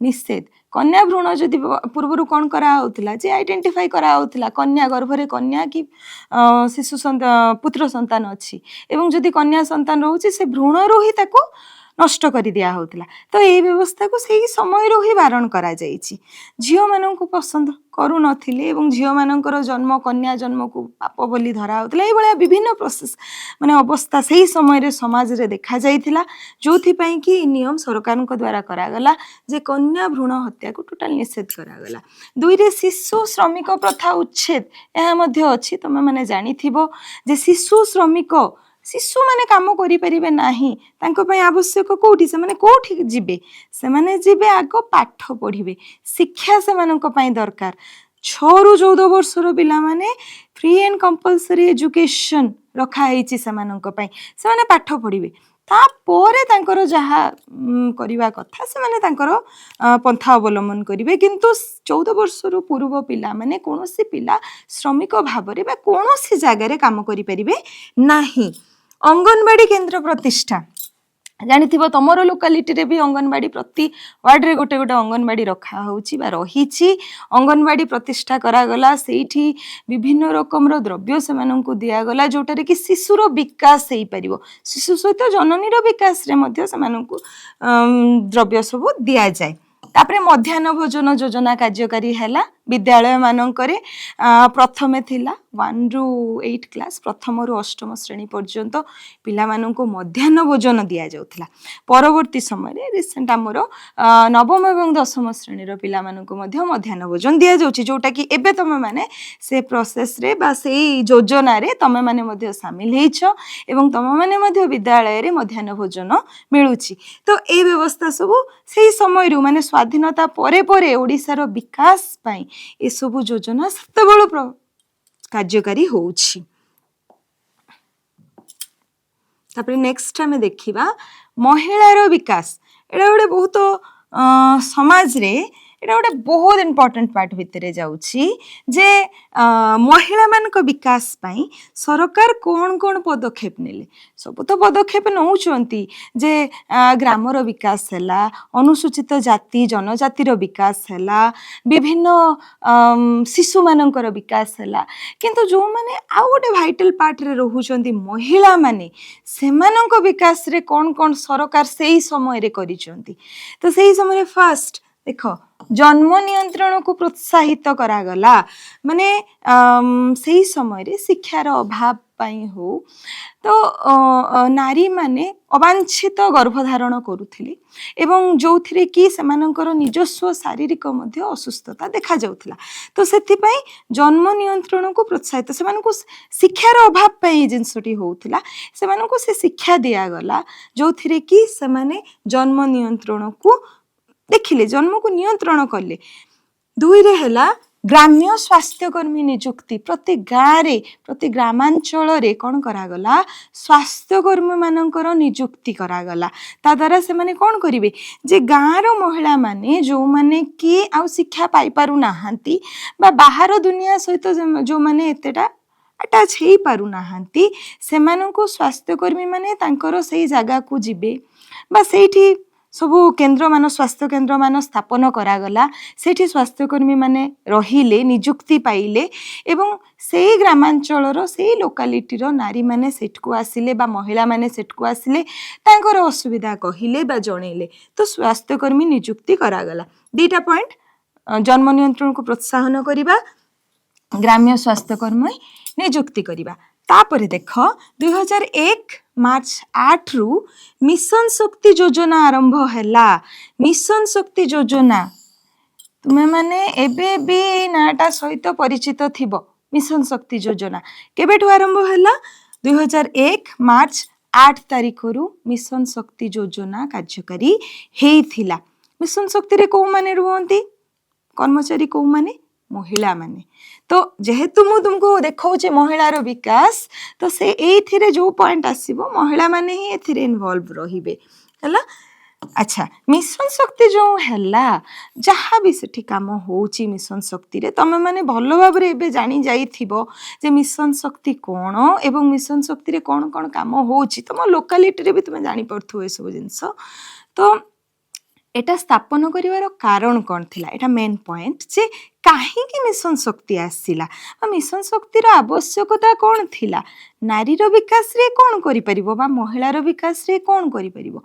A: ନିଷେଧ। କନ୍ୟା ଭ୍ରୂଣ ଯଦି ପୂର୍ବରୁ କ'ଣ କରାହେଉଥିଲା ଯେ ଆଇଡେଣ୍ଟିଫାଇ କରାହେଉଥିଲା କନ୍ୟା ଗର୍ଭରେ କନ୍ୟା କି ଶିଶୁ ପୁତ୍ର ସନ୍ତାନ ଅଛି ଏବଂ ଯଦି କନ୍ୟା ସନ୍ତାନ ରହୁଛି, ସେ ଭ୍ରୂଣରୁ ହିଁ ତାକୁ ନଷ୍ଟ କରି ଦିଆ ହେଉଥିଲା। ତ ଏଇ ବ୍ୟବସ୍ଥାକୁ ସେଇ ସମୟରୁ ହିଁ ବାରଣ କରାଯାଇଛି। ଝିଅମାନଙ୍କୁ ପସନ୍ଦ କରୁନଥିଲେ ଏବଂ ଝିଅମାନଙ୍କର ଜନ୍ମ, କନ୍ୟା ଜନ୍ମକୁ ପାପ ବୋଲି ଧରା ହେଉଥିଲା। ଏଇଭଳିଆ ବିଭିନ୍ନ ପ୍ରୋସେସ୍, ମାନେ ଅବସ୍ଥା ସେଇ ସମୟରେ ସମାଜରେ ଦେଖାଯାଇଥିଲା, ଯୋଉଥିପାଇଁ କି ଏ ନିୟମ ସରକାରଙ୍କ ଦ୍ୱାରା କରାଗଲା ଯେ କନ୍ୟା ଭ୍ରୂଣ ହତ୍ୟାକୁ ଟୋଟାଲ ନିଷେଧ କରାଗଲା। ଦୁଇରେ ଶିଶୁ ଶ୍ରମିକ ପ୍ରଥା ଉଚ୍ଛେଦ। ଏହା ମଧ୍ୟ ଅଛି, ତମେମାନେ ଜାଣିଥିବ ଯେ ଶିଶୁ ଶ୍ରମିକ, ଶିଶୁମାନେ କାମ କରିପାରିବେ ନାହିଁ। ତାଙ୍କ ପାଇଁ ଆବଶ୍ୟକ କୋଉଠି? ସେମାନେ କୋଉଠି ଯିବେ? ସେମାନେ ଯିବେ, ଆଗ ପାଠ ପଢ଼ିବେ। ଶିକ୍ଷା ସେମାନଙ୍କ ପାଇଁ ଦରକାର। 6ରୁ 14 ବର୍ଷର ପିଲାମାନେ, ଫ୍ରି ଆଣ୍ଡ କମ୍ପଲସରି ଏଜୁକେସନ୍ ରଖା ହେଇଛି ସେମାନଙ୍କ ପାଇଁ। ସେମାନେ ପାଠ ପଢ଼ିବେ, ତାପରେ ତାଙ୍କର ଯାହା କରିବା କଥା ସେମାନେ ତାଙ୍କର ପନ୍ଥା ଅବଲମ୍ବନ କରିବେ। କିନ୍ତୁ 14 ବର୍ଷରୁ ପୂର୍ବ ପିଲାମାନେ, କୌଣସି ପିଲା ଶ୍ରମିକ ଭାବରେ ବା କୌଣସି ଜାଗାରେ କାମ କରିପାରିବେ ନାହିଁ। ଅଙ୍ଗନବାଡ଼ି କେନ୍ଦ୍ର ପ୍ରତିଷ୍ଠା। ଜାଣିଥିବ, ତମର ଲୋକାଲିଟିରେ ବି ଅଙ୍ଗନବାଡ଼ି, ପ୍ରତି ୱାର୍ଡରେ ଗୋଟେ ଗୋଟେ ଅଙ୍ଗନବାଡ଼ି ରଖା ହେଉଛି ବା ରହିଛି। ଅଙ୍ଗନବାଡ଼ି ପ୍ରତିଷ୍ଠା କରାଗଲା। ସେଇଠି ବିଭିନ୍ନ ରକମର ଦ୍ରବ୍ୟ ସେମାନଙ୍କୁ ଦିଆଗଲା, ଯୋଉଟାରେ କି ଶିଶୁର ବିକାଶ ହେଇପାରିବ। ଶିଶୁ ସହିତ ଜନନୀର ବିକାଶରେ ମଧ୍ୟ ସେମାନଙ୍କୁ ଦ୍ରବ୍ୟ ସବୁ ଦିଆଯାଏ। ତାପରେ ମଧ୍ୟାହ୍ନ ଭୋଜନ ଯୋଜନା କାର୍ଯ୍ୟକାରୀ ହେଲା ବିଦ୍ୟାଳୟ ମାନଙ୍କରେ। ପ୍ରଥମେ ଥିଲା 1ରୁ 8 କ୍ଲାସ୍, ପ୍ରଥମରୁ ଅଷ୍ଟମ ଶ୍ରେଣୀ ପର୍ଯ୍ୟନ୍ତ ପିଲାମାନଙ୍କୁ ମଧ୍ୟାହ୍ନ ଭୋଜନ ଦିଆଯାଉଥିଲା। ପରବର୍ତ୍ତୀ ସମୟରେ ରିସେଣ୍ଟ ଆମର ନବମ ଏବଂ ଦଶମ ଶ୍ରେଣୀର ପିଲାମାନଙ୍କୁ ମଧ୍ୟ ମଧ୍ୟାହ୍ନ ଭୋଜନ ଦିଆଯାଉଛି, ଯୋଉଟାକି ଏବେ ତମେମାନେ ସେ ପ୍ରୋସେସରେ ବା ସେଇ ଯୋଜନାରେ ତମେମାନେ ମଧ୍ୟ ସାମିଲ ହେଇଛ ଏବଂ ତମେମାନେ ମଧ୍ୟ ବିଦ୍ୟାଳୟରେ ମଧ୍ୟାହ୍ନ ଭୋଜନ ମିଳୁଛି। ତ ଏଇ ବ୍ୟବସ୍ଥା ସବୁ ସେଇ ସମୟରୁ, ମାନେ ସ୍ୱାଧୀନତା ପରେ ପରେ ଓଡ଼ିଶାର ବିକାଶ ପାଇଁ ଏସବୁ ଯୋଜନା ସେତେବେଳୁ କାର୍ଯ୍ୟକାରୀ ହଉଛି। ତାପରେ ନେକ୍ସଟ ଆମେ ଦେଖିବା ମହିଳାର ବିକାଶ। ଏଇଟା ଗୋଟେ ବହୁତ ସମାଜରେ ଏଇଟା ଗୋଟେ ବହୁତ ଇମ୍ପୋର୍ଟାଣ୍ଟ ପାର୍ଟ ଭିତରେ ଯାଉଛି ଯେ ମହିଳାମାନଙ୍କ ବିକାଶ ପାଇଁ ସରକାର କ'ଣ କ'ଣ ପଦକ୍ଷେପ ନେଲେ। ସବୁ ତ ପଦକ୍ଷେପ ନେଉଛନ୍ତି ଯେ ଗ୍ରାମର ବିକାଶ ହେଲା, ଅନୁସୂଚିତ ଜାତି ଜନଜାତିର ବିକାଶ ହେଲା, ବିଭିନ୍ନ ଶିଶୁମାନଙ୍କର ବିକାଶ ହେଲା। କିନ୍ତୁ ଯେଉଁମାନେ ଆଉ ଗୋଟେ ଭାଇଟାଲ ପାର୍ଟରେ ରହୁଛନ୍ତି, ମହିଳାମାନେ, ସେମାନଙ୍କ ବିକାଶରେ କ'ଣ କ'ଣ ସରକାର ସେଇ ସମୟରେ କରିଛନ୍ତି? ତ ସେଇ ସମୟରେ ଫାଷ୍ଟ ଦେଖ, ଜନ୍ମ ନିୟନ୍ତ୍ରଣକୁ ପ୍ରୋତ୍ସାହିତ କରାଗଲା। ମାନେ ସେଇ ସମୟରେ ଶିକ୍ଷାର ଅଭାବ ପାଇଁ ହଉ ତ ନାରୀମାନେ ଅବାଞ୍ଛିତ ଗର୍ଭଧାରଣ କରୁଥିଲେ ଏବଂ ଯୋଉଥିରେ କି ସେମାନଙ୍କର ନିଜସ୍ୱ ଶାରୀରିକ ମଧ୍ୟ ଅସୁସ୍ଥତା ଦେଖାଯାଉଥିଲା। ତ ସେଥିପାଇଁ ଜନ୍ମ ନିୟନ୍ତ୍ରଣକୁ ପ୍ରୋତ୍ସାହିତ, ସେମାନଙ୍କୁ ଶିକ୍ଷାର ଅଭାବ ପାଇଁ ଏଇ ଜିନିଷଟି ହଉଥିଲା। ସେମାନଙ୍କୁ ସେ ଶିକ୍ଷା ଦିଆଗଲା, ଯୋଉଥିରେ କି ସେମାନେ ଜନ୍ମ ନିୟନ୍ତ୍ରଣକୁ ଦେଖିଲେ, ଜନ୍ମକୁ ନିୟନ୍ତ୍ରଣ କଲେ। ଦୁଇରେ ହେଲା ଗ୍ରାମ୍ୟ ସ୍ୱାସ୍ଥ୍ୟକର୍ମୀ ନିଯୁକ୍ତି। ପ୍ରତି ଗାଁରେ, ପ୍ରତି ଗ୍ରାମାଞ୍ଚଳରେ କ'ଣ କରାଗଲା? ସ୍ୱାସ୍ଥ୍ୟକର୍ମୀମାନଙ୍କର ନିଯୁକ୍ତି କରାଗଲା। ତା ଦ୍ୱାରା ସେମାନେ କ'ଣ କରିବେ ଯେ ଗାଁର ମହିଳାମାନେ, ଯେଉଁମାନେ କି ଆଉ ଶିକ୍ଷା ପାଇପାରୁନାହାନ୍ତି ବା ବାହାର ଦୁନିଆ ସହିତ ଯେଉଁମାନେ ଏତେଟା ଆଟାଚ୍ ହେଇପାରୁନାହାନ୍ତି, ସେମାନଙ୍କୁ ସ୍ୱାସ୍ଥ୍ୟକର୍ମୀମାନେ ତାଙ୍କର ସେଇ ଜାଗାକୁ ଯିବେ ବା ସେଇଠି ସବୁ କେନ୍ଦ୍ରମାନ, ସ୍ୱାସ୍ଥ୍ୟ କେନ୍ଦ୍ରମାନ ସ୍ଥାପନ କରାଗଲା। ସେଇଠି ସ୍ୱାସ୍ଥ୍ୟକର୍ମୀମାନେ ରହିଲେ, ନିଯୁକ୍ତି ପାଇଲେ ଏବଂ ସେଇ ଗ୍ରାମାଞ୍ଚଳର, ସେଇ ଲୋକାଲିଟିର ନାରୀମାନେ ସେଠକୁ ଆସିଲେ ବା ମହିଳାମାନେ ସେଠକୁ ଆସିଲେ, ତାଙ୍କର ଅସୁବିଧା କହିଲେ ବା ଜଣେଇଲେ, ତ ସ୍ୱାସ୍ଥ୍ୟକର୍ମୀ ନିଯୁକ୍ତି କରାଗଲା। ଦୁଇଟା ପଏଣ୍ଟ: ଜନ୍ମ ନିୟନ୍ତ୍ରଣକୁ ପ୍ରୋତ୍ସାହନ କରିବା, ଗ୍ରାମ୍ୟ ସ୍ୱାସ୍ଥ୍ୟକର୍ମୀ ନିଯୁକ୍ତି କରିବା। ତାପରେ ଦେଖ, 2001 ମାର୍ଚ୍ଚ 8ରୁ ମିଶନ ଶକ୍ତି ଯୋଜନା ଆରମ୍ଭ ହେଲା। ମିଶନ ଶକ୍ତି ଯୋଜନା, ତୁମେମାନେ ଏବେ ବି ଏଇ ନାଁଟା ସହିତ ପରିଚିତ ଥିବ। ମିଶନ ଶକ୍ତି ଯୋଜନା କେବେଠୁ ଆରମ୍ଭ ହେଲା? 2001 ମାର୍ଚ୍ଚ 8 ତାରିଖରୁ ମିଶନ ଶକ୍ତି ଯୋଜନା କାର୍ଯ୍ୟକାରୀ ହେଇଥିଲା। ମିଶନ ଶକ୍ତିରେ କୋଉମାନେ ରୁହନ୍ତି କର୍ମଚାରୀ? କୋଉମାନେ? ମହିଳାମାନେ। ତ ଯେହେତୁ ମୁଁ ତୁମକୁ ଦେଖାଉଛି ମହିଳାର ବିକାଶ, ତ ସେ ଏଇଥିରେ ଯୋଉ ପଏଣ୍ଟ ଆସିବ, ମହିଳାମାନେ ହିଁ ଏଥିରେ ଇନଭଲ୍ଭ ରହିବେ। ହେଲା? ଆଚ୍ଛା, ମିଶନ ଶକ୍ତି ଯୋଉ ହେଲା, ଯାହା ବି ସେଠି କାମ ହଉଛି ମିଶନ ଶକ୍ତିରେ, ତମେ ମାନେ ଭଲ ଭାବରେ ଏବେ ଜାଣି ଯାଇଥିବ ଯେ ମିଶନ ଶକ୍ତି କ'ଣ ଏବଂ ମିଶନ ଶକ୍ତିରେ କ'ଣ କ'ଣ କାମ ହଉଛି। ତମ ଲୋକାଲିଟିରେ ବି ତୁମେ ଜାଣିପାରୁଥିବ ଏସବୁ ଜିନିଷ। ତ ଏଟା ସ୍ଥାପନ କରିବାର କାରଣ କ'ଣ ଥିଲା? ଏଟା ମେନ୍ ପଏଣ୍ଟ ଯେ କାହିଁକି ମିଶନ ଶକ୍ତି ଆସିଲା ବା ମିଶନ ଶକ୍ତିର ଆବଶ୍ୟକତା କ'ଣ ଥିଲା? ନାରୀର ବିକାଶରେ କ'ଣ କରିପାରିବ ବା ମହିଳାର ବିକାଶରେ କ'ଣ କରିପାରିବ?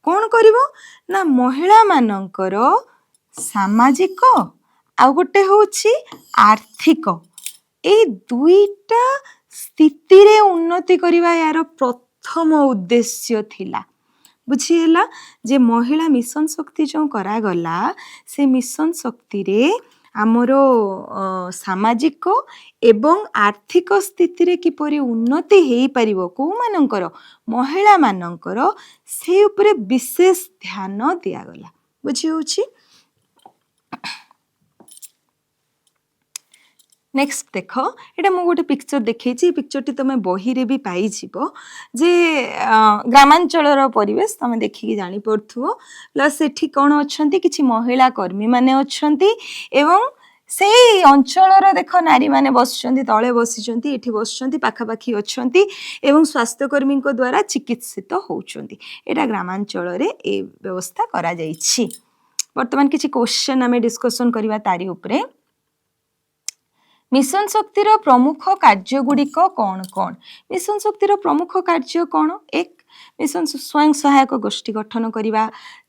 A: କ'ଣ କରିବ ନା, ମହିଳାମାନଙ୍କର ସାମାଜିକ ଆଉ ଗୋଟେ ହେଉଛି ଆର୍ଥିକ, ଏଇ ଦୁଇଟା ସ୍ଥିତିରେ ଉନ୍ନତି କରିବା ଏହାର ପ୍ରଥମ ଉଦ୍ଦେଶ୍ୟ ଥିଲା। ବୁଝିହେଲା ଯେ ମହିଳା ମିଶନ ଶକ୍ତି ଯେଉଁ କରାଗଲା, ସେ ମିଶନ ଶକ୍ତିରେ ଆମର ସାମାଜିକ ଏବଂ ଆର୍ଥିକ ସ୍ଥିତିରେ କିପରି ଉନ୍ନତି ହେଇପାରିବ, କୋଉମାନଙ୍କର? ମହିଳାମାନଙ୍କର, ସେଇ ଉପରେ ବିଶେଷ ଧ୍ୟାନ ଦିଆଗଲା। ବୁଝି ହେଉଛି? ନେକ୍ସଟ ଦେଖ, ଏଇଟା ମୁଁ ଗୋଟେ ପିକ୍ଚର ଦେଖେଇଛି। ଏଇ ପିକ୍ଚରଟି ତମେ ବହିରେ ବି ପାଇଯିବ ଯେ ଗ୍ରାମାଞ୍ଚଳର ପରିବେଶ ତମେ ଦେଖିକି ଜାଣିପାରୁଥିବ। ପ୍ଲସ୍ ଏଠି କ'ଣ ଅଛନ୍ତି? କିଛି ମହିଳା କର୍ମୀମାନେ ଅଛନ୍ତି ଏବଂ ସେଇ ଅଞ୍ଚଳର ଦେଖ ନାରୀମାନେ ବସିଛନ୍ତି, ତଳେ ବସିଛନ୍ତି, ଏଠି ବସିଛନ୍ତି, ପାଖାପାଖି ଅଛନ୍ତି ଏବଂ ସ୍ୱାସ୍ଥ୍ୟକର୍ମୀଙ୍କ ଦ୍ୱାରା ଚିକିତ୍ସିତ ହେଉଛନ୍ତି। ଏଇଟା ଗ୍ରାମାଞ୍ଚଳରେ ଏ ବ୍ୟବସ୍ଥା କରାଯାଇଛି। ବର୍ତ୍ତମାନ କିଛି କ୍ୱେଶ୍ଚନ୍ ଆମେ ଡିସ୍କସନ୍ କରିବା ତାରି ଉପରେ। ମିଶନ ଶକ୍ତିର ପ୍ରମୁଖ କାର୍ଯ୍ୟଗୁଡ଼ିକ କ'ଣ କ'ଣ? ମିଶନ ଶକ୍ତିର ପ୍ରମୁଖ କାର୍ଯ୍ୟ କ'ଣ? ଏକ, ମିଶନ ସ୍ୱୟଂ ସହାୟକ ଗୋଷ୍ଠୀ ଗଠନ କରିବା,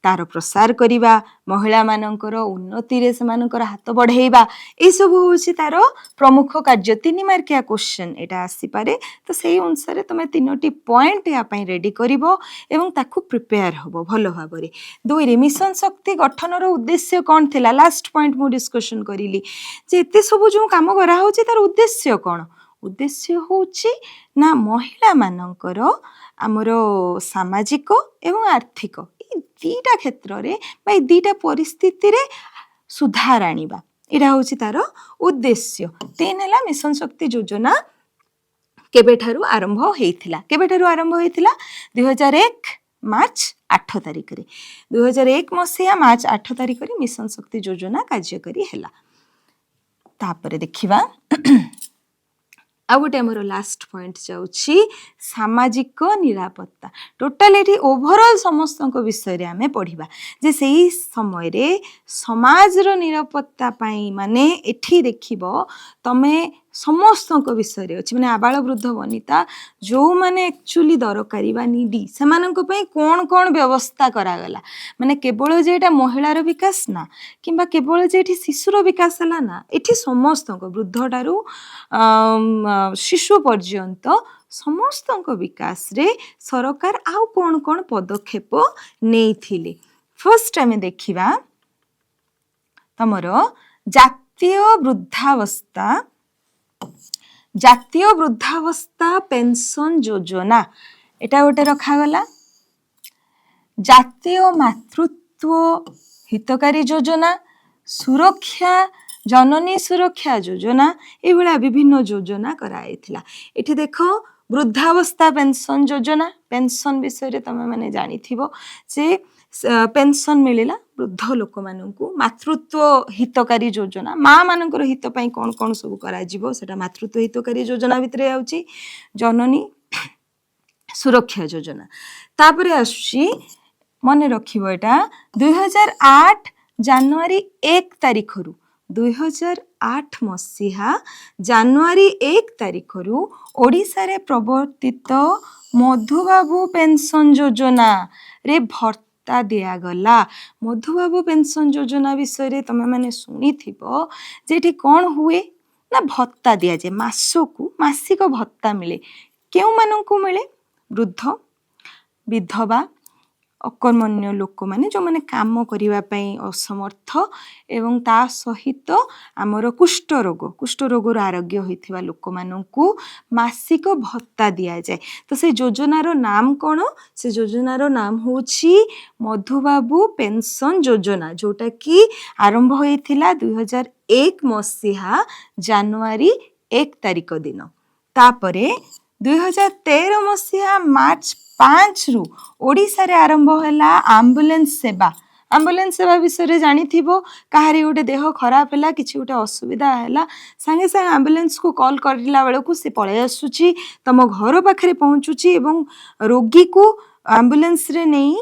A: ତାର ପ୍ରସାର କରିବା, ମହିଳାମାନଙ୍କର ଉନ୍ନତିରେ ସେମାନଙ୍କର ହାତ ବଢ଼େଇବା, ଏଇସବୁ ହେଉଛି ତାର ପ୍ରମୁଖ କାର୍ଯ୍ୟ। 3 ମାର୍କିଆ କ୍ୱେଶ୍ଚନ୍ ଏଇଟା ଆସିପାରେ। ତ ସେଇ ଅନୁସାରେ ତମେ ତିନୋଟି ପଏଣ୍ଟ ଏହା ପାଇଁ ରେଡି କରିବ ଏବଂ ତାକୁ ପ୍ରିପେୟାର ହବ ଭଲ ଭାବରେ। ଦୁଇରେ, ମିଶନ ଶକ୍ତି ଗଠନର ଉଦ୍ଦେଶ୍ୟ କ'ଣ ଥିଲା? ଲାଷ୍ଟ ପଏଣ୍ଟ ମୁଁ ଡିସ୍କସନ୍ କରିଲି ଯେ ଏତେ ସବୁ ଯେଉଁ କାମ କରାହେଉଛି, ତାର ଉଦ୍ଦେଶ୍ୟ କ'ଣ? ଉଦ୍ଦେଶ୍ୟ ହେଉଛି ନା ମହିଳାମାନଙ୍କର ଆମର ସାମାଜିକ ଏବଂ ଆର୍ଥିକ ଏଇ ଦୁଇଟା କ୍ଷେତ୍ରରେ ବା ଏଇ ଦୁଇଟା ପରିସ୍ଥିତିରେ ସୁଧାର ଆଣିବା, ଏଇଟା ହେଉଛି ତାର ଉଦ୍ଦେଶ୍ୟ। ତିନି ହେଲା, ମିଶନ ଶକ୍ତି ଯୋଜନା କେବେଠାରୁ ଆରମ୍ଭ ହେଇଥିଲା? କେବେଠାରୁ ଆରମ୍ଭ ହେଇଥିଲା? 2001 ମାର୍ଚ୍ଚ 8 ତାରିଖରେ। 2001 ମସିହା ମାର୍ଚ୍ଚ 8 ତାରିଖରେ ମିଶନ ଶକ୍ତି ଯୋଜନା କାର୍ଯ୍ୟକାରୀ ହେଲା। ତାପରେ ଦେଖିବା, ଆଉ ଗୋଟେ ଆମର ଲାଷ୍ଟ ପଏଣ୍ଟ ଯାଉଛି, ସାମାଜିକ ନିରାପତ୍ତା। ଟୋଟାଲ ଏଠି ଓଭରଅଲ୍ ସମସ୍ତଙ୍କ ବିଷୟରେ ଆମେ ପଢ଼ିବା ଯେ ସେଇ ସମୟରେ ସମାଜର ନିରାପତ୍ତା ପାଇଁ, ମାନେ ଏଠି ଦେଖିବ ତମେ ସମସ୍ତଙ୍କ ବିଷୟରେ ଅଛି, ମାନେ ଆବାଳ ବୃଦ୍ଧ ବନିତା, ଯେଉଁମାନେ ଆକ୍ଚୁଆଲି ଦରକାରୀ ବା ନିଡି, ସେମାନଙ୍କ ପାଇଁ କ'ଣ କ'ଣ ବ୍ୟବସ୍ଥା କରାଗଲା। ମାନେ କେବଳ ଯେ ଏଇଟା ମହିଳାର ବିକାଶ ନା, କିମ୍ବା କେବଳ ଯେ ଏଠି ଶିଶୁର ବିକାଶ ହେଲା ନା, ଏଠି ସମସ୍ତଙ୍କ, ବୃଦ୍ଧଠାରୁ ଶିଶୁ ପର୍ଯ୍ୟନ୍ତ ସମସ୍ତଙ୍କ ବିକାଶରେ ସରକାର ଆଉ କ'ଣ କ'ଣ ପଦକ୍ଷେପ ନେଇଥିଲେ। ଫାର୍ଷ୍ଟ ଆମେ ଦେଖିବା ତମର ଜାତୀୟ ବୃଦ୍ଧାବସ୍ଥା ପେନସନ ଯୋଜନା, ଏଟା ଗୋଟେ ରଖାଗଲା। ଜାତୀୟ ମାତୃତ୍ୱ ହିତକାରୀ ଯୋଜନା, ଜନନୀ ସୁରକ୍ଷା ଯୋଜନା, ଏଇଭଳିଆ ବିଭିନ୍ନ ଯୋଜନା କରାଯାଇଥିଲା। ଏଠି ଦେଖ, ବୃଦ୍ଧାବସ୍ଥା ପେନସନ ଯୋଜନା। ପେନସନ ବିଷୟରେ ତମେ ମାନେ ଜାଣିଥିବ ଯେ ପେନସନ ମିଳିଲା ବୃଦ୍ଧ ଲୋକମାନଙ୍କୁ। ମାତୃତ୍ୱ ହିତକାରୀ ଯୋଜନା, ମା ମାନଙ୍କର ହିତ ପାଇଁ କ'ଣ କ'ଣ ସବୁ କରାଯିବ, ସେଟା ମାତୃତ୍ୱ ହିତକାରୀ ଯୋଜନା ଭିତରେ ଯାଉଛି। ଜନନୀ ସୁରକ୍ଷା ଯୋଜନା। ତାପରେ ଆସୁଛି ମନେ ରଖିବ ଏଇଟା, 2008 ଜାନୁଆରୀ 1 ତାରିଖରୁ, 2008 ମସିହା ଜାନୁଆରୀ 1 ତାରିଖରୁ ଓଡ଼ିଶାରେ ପ୍ରବର୍ତ୍ତିତ ମଧୁବାବୁ ପେନସନ୍ ଯୋଜନାରେ ଭତ୍ତା ଦିଆଗଲା। ମଧୁବାବୁ ପେନସନ୍ ଯୋଜନା ବିଷୟରେ ତମେମାନେ ଶୁଣିଥିବ ଯେ ଏଠି କ'ଣ ହୁଏ ନା ଭତ୍ତା ଦିଆଯାଏ, ମାସକୁ ମାସିକ ଭତ୍ତା ମିଳେ। କେଉଁମାନଙ୍କୁ ମିଳେ? ବୃଦ୍ଧ, ବିଧବା, ଅକର୍ମଣ୍ୟ ଲୋକମାନେ, ଯେଉଁମାନେ କାମ କରିବା ପାଇଁ ଅସମର୍ଥ ଏବଂ ତା ସହିତ ଆମର କୁଷ୍ଠ ରୋଗରୁ ଆରୋଗ୍ୟ ହୋଇଥିବା ଲୋକମାନଙ୍କୁ ମାସିକ ଭତ୍ତା ଦିଆଯାଏ। ତ ସେ ଯୋଜନାର ନାମ କ'ଣ? ସେ ଯୋଜନାର ନାମ ହେଉଛି ମଧୁବାବୁ ପେନସନ୍ ଯୋଜନା, ଯେଉଁଟାକି ଆରମ୍ଭ ହୋଇଥିଲା 2001 ମସିହା ଜାନୁଆରୀ 1 ତାରିଖ ଦିନ। ତାପରେ 2013 ମସିହା ମାର୍ଚ୍ଚ 5ରୁ ଓଡ଼ିଶାରେ ଆରମ୍ଭ ହେଲା ଆମ୍ବୁଲାନ୍ସ ସେବା। ଆମ୍ବୁଲାନ୍ସ ସେବା ବିଷୟରେ ଜାଣିଥିବ। କାହାରି ଗୋଟେ ଦେହ ଖରାପ ହେଲା, କିଛି ଗୋଟେ ଅସୁବିଧା ହେଲା, ସାଙ୍ଗେ ସାଙ୍ଗେ ଆମ୍ବୁଲାନ୍ସକୁ କଲ୍ କରିଲା ବେଳକୁ ସେ ପଳେଇ ଆସୁଛି, ତମ ଘର ପାଖରେ ପହଞ୍ଚୁଛି ଏବଂ ରୋଗୀକୁ ଆମ୍ବୁଲାନ୍ସରେ ନେଇ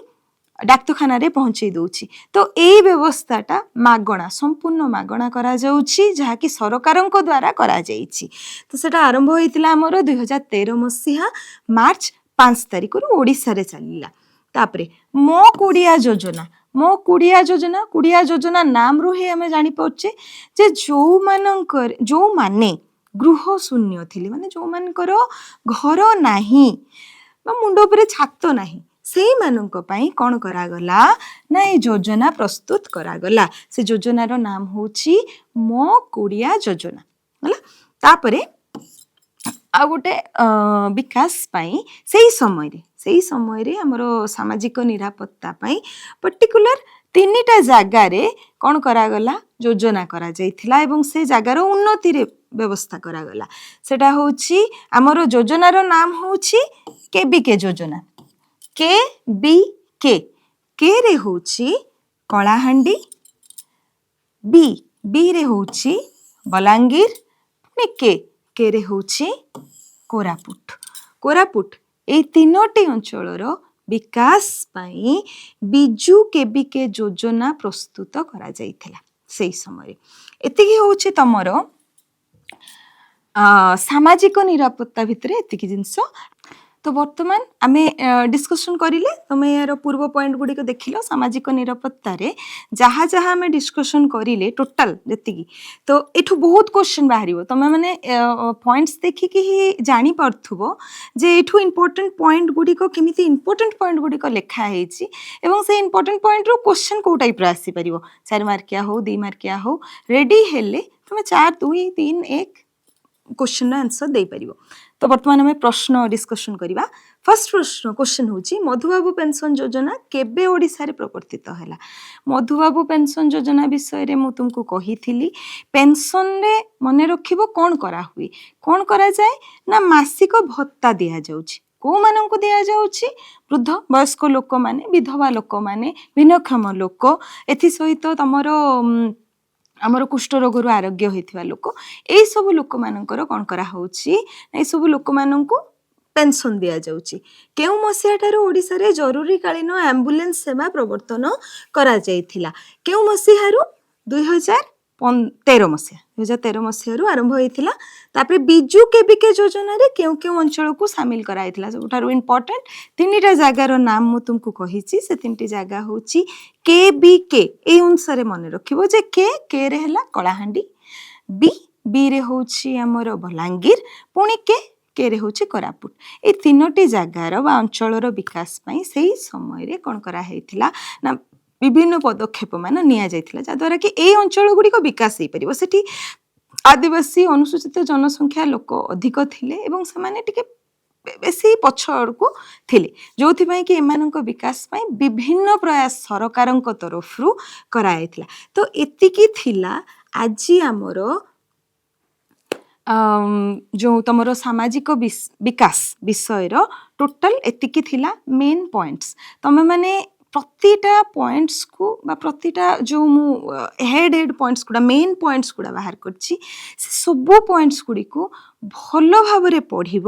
A: ଡାକ୍ତରଖାନାରେ ପହଞ୍ଚେଇ ଦେଉଛି। ତ ଏଇ ବ୍ୟବସ୍ଥାଟା ମାଗଣା, ସମ୍ପୂର୍ଣ୍ଣ ମାଗଣା କରାଯାଉଛି, ଯାହାକି ସରକାରଙ୍କ ଦ୍ୱାରା କରାଯାଇଛି। ତ ସେଟା ଆରମ୍ଭ ହୋଇଥିଲା ଆମର 2013 ମସିହା ମାର୍ଚ୍ଚ 5 ତାରିଖରୁ ଓଡ଼ିଶାରେ ଚାଲିଲା। ତାପରେ ମୋ କୁଡ଼ିଆ ଯୋଜନା। ମୋ କୁଡ଼ିଆ ଯୋଜନା, କୁଡ଼ିଆ ଯୋଜନା ନାମରୁ ହିଁ ଆମେ ଜାଣିପାରୁଛେ ଯେ ଯେଉଁମାନେ ଗୃହ ଶୂନ୍ୟ ଥିଲେ, ମାନେ ଯେଉଁମାନଙ୍କର ଘର ନାହିଁ ବା ମୁଣ୍ଡ ଉପରେ ଛାତ ନାହିଁ, ସେଇମାନଙ୍କ ପାଇଁ କ'ଣ କରାଗଲା ନା ଏଇ ଯୋଜନା ପ୍ରସ୍ତୁତ କରାଗଲା। ସେ ଯୋଜନାର ନାମ ହେଉଛି ମୋ କୁଡ଼ିଆ ଯୋଜନା। ହେଲା। ତାପରେ ଆଉ ଗୋଟେ ବିକାଶ ପାଇଁ ସେଇ ସମୟରେ ଆମର ସାମାଜିକ ନିରାପତ୍ତା ପାଇଁ ପର୍ଟିକୁଲାର ତିନିଟା ଜାଗାରେ କ'ଣ କରାଗଲା? ଯୋଜନା କରାଯାଇଥିଲା ଏବଂ ସେ ଜାଗାର ଉନ୍ନତିରେ ବ୍ୟବସ୍ଥା କରାଗଲା। ସେଟା ହେଉଛି ଆମର ଯୋଜନାର ନାମ ହେଉଛି କେବିକେ ଯୋଜନା। କେ ବି କେ। କେ ରେ ହେଉଛି କଳାହାଣ୍ଡି, ବି ବିରେ ହେଉଛି ବଲାଙ୍ଗୀର, ପୁଣି କେ କେରେ ହେଉଛି କୋରାପୁଟ। କୋରାପୁଟ, ଏଇ ତିନୋଟି ଅଞ୍ଚଳର ବିକାଶ ପାଇଁ ବିଜୁ କେବିକେ ଯୋଜନା ପ୍ରସ୍ତୁତ କରାଯାଇଥିଲା ସେଇ ସମୟରେ। ଏତିକି ହେଉଛି ତମର ସାମାଜିକ ନିରାପତ୍ତା ଭିତରେ ଏତିକି ଜିନିଷ। ତ ବର୍ତ୍ତମାନ ଆମେ ଡିସ୍କସନ୍ କରିଲେ, ତମେ ଏହାର ପୂର୍ବ ପଏଣ୍ଟ ଗୁଡ଼ିକ ଦେଖିଲ। ସାମାଜିକ ନିରାପତ୍ତାରେ ଯାହା ଯାହା ଆମେ ଡିସ୍କସନ୍ କରିଲେ, ଟୋଟାଲ ଯେତିକି, ତ ଏଠୁ ବହୁତ କ୍ୱେଶ୍ଚନ୍ ବାହାରିବ। ତମେ ମାନେ ପଏଣ୍ଟସ୍ ଦେଖିକି ହିଁ ଜାଣିପାରୁଥିବ ଯେ ଏଠୁ ଇମ୍ପୋର୍ଟାଣ୍ଟ ପଏଣ୍ଟ ଗୁଡ଼ିକ କେମିତି, ଇମ୍ପୋର୍ଟାଣ୍ଟ ପଏଣ୍ଟ ଗୁଡ଼ିକ ଲେଖା ହେଇଛି ଏବଂ ସେଇ ଇମ୍ପୋର୍ଟାଣ୍ଟ ପଏଣ୍ଟରୁ କ୍ୱେଶ୍ଚନ୍ କେଉଁ ଟାଇପ୍ର ଆସିପାରିବ, 4 ମାର୍କିଆ ହଉ, 2 ମାର୍କିଆ ହଉ। ରେଡ଼ି ହେଲେ ତମେ 4, 2, 3, 1 କ୍ୱେଶ୍ଚନର ଆନ୍ସର ଦେଇପାରିବ। ତ ବର୍ତ୍ତମାନ ଆମେ ପ୍ରଶ୍ନ ଡିସ୍କସନ୍ କରିବା। ଫାର୍ଷ୍ଟ ପ୍ରଶ୍ନ, କ୍ୱେଶ୍ଚନ୍ ହେଉଛି, ମଧୁବାବୁ ପେନସନ୍ ଯୋଜନା କେବେ ଓଡ଼ିଶାରେ ପ୍ରବର୍ତ୍ତିତ ହେଲା? ମଧୁବାବୁ ପେନସନ୍ ଯୋଜନା ବିଷୟରେ ମୁଁ ତୁମକୁ କହିଥିଲି। ପେନସନରେ ମନେ ରଖିବ କ'ଣ କରାହୁଏ, କ'ଣ କରାଯାଏ ନା ମାସିକ ଭତ୍ତା ଦିଆଯାଉଛି। କେଉଁମାନଙ୍କୁ ଦିଆଯାଉଛି? ବୃଦ୍ଧ ବୟସ୍କ ଲୋକମାନେ, ବିଧବା ଲୋକମାନେ, ଭିନ୍ନକ୍ଷମ ଲୋକ, ଏଥିସହିତ ତମର ଆମର କୁଷ୍ଠ ରୋଗରୁ ଆରୋଗ୍ୟ ହୋଇଥିବା ଲୋକ। ଏଇସବୁ ଲୋକମାନଙ୍କର କ'ଣ କରାହେଉଛି? ଏଇସବୁ ଲୋକମାନଙ୍କୁ ପେନସନ୍ ଦିଆଯାଉଛି। କେଉଁ ମସିହାଠାରୁ ଓଡ଼ିଶାରେ ଜରୁରୀକାଳୀନ ଆମ୍ବୁଲାନ୍ସ ସେବା ପ୍ରବର୍ତ୍ତନ କରାଯାଇଥିଲା? କେଉଁ ମସିହାରୁ? 2013 ମସିହା, 2013 ମସିହାରୁ ଆରମ୍ଭ ହୋଇଥିଲା। ତାପରେ ବିଜୁ କେବିକେ ଯୋଜନାରେ କେଉଁ କେଉଁ ଅଞ୍ଚଳକୁ ସାମିଲ କରାଯାଇଥିଲା? ସବୁଠାରୁ ଇମ୍ପୋର୍ଟାଣ୍ଟ ତିନିଟା ଜାଗାର ନାମ ମୁଁ ତୁମକୁ କହିଛି। ସେ ତିନିଟି ଜାଗା ହେଉଛି କେ ବି କେ। ଏଇ ଅନୁସାରେ ମନେ ରଖିବ ଯେ କେ କେରେ ହେଲା କଳାହାଣ୍ଡି, ବି ବିରେ ହେଉଛି ଆମର ବଲାଙ୍ଗୀର, ପୁଣି କେ କେରେ ହେଉଛି କୋରାପୁଟ। ଏଇ ତିନୋଟି ଜାଗାର ବା ଅଞ୍ଚଳର ବିକାଶ ପାଇଁ ସେଇ ସମୟରେ କ'ଣ କରାହେଇଥିଲା ନା ବିଭିନ୍ନ ପଦକ୍ଷେପ ମାନ ନିଆଯାଇଥିଲା, ଯାହାଦ୍ୱାରା କି ଏଇ ଅଞ୍ଚଳ ଗୁଡ଼ିକ ବିକାଶ ହେଇପାରିବ। ସେଠି ଆଦିବାସୀ, ଅନୁସୂଚିତ ଜନସଂଖ୍ୟା ଲୋକ ଅଧିକ ଥିଲେ ଏବଂ ସେମାନେ ଟିକେ ବେଶୀ ପଛ ଆଡ଼କୁ ଥିଲେ, ଯେଉଁଥିପାଇଁ କି ଏମାନଙ୍କ ବିକାଶ ପାଇଁ ବିଭିନ୍ନ ପ୍ରୟାସ ସରକାରଙ୍କ ତରଫରୁ କରାଯାଇଥିଲା। ତ ଏତିକି ଥିଲା ଆଜି ଆମର ଯେଉଁ ତମର ସାମାଜିକ ବିକାଶ ବିଷୟର ଟୋଟାଲ ଏତିକି ଥିଲା ମେନ୍ ପଏଣ୍ଟସ୍। ତମେମାନେ ପ୍ରତିଟା ପଏଣ୍ଟସକୁ ବା ପ୍ରତିଟା ଯେଉଁ ମୁଁ ହେଡ୍ ହେଡ୍ ପଏଣ୍ଟସ୍ ଗୁଡ଼ା, ମେନ୍ ପଏଣ୍ଟସ୍ ଗୁଡ଼ା ବାହାର କରିଛି, ସେ ସବୁ ପଏଣ୍ଟସ୍ ଗୁଡ଼ିକୁ ଭଲ ଭାବରେ ପଢ଼ିବ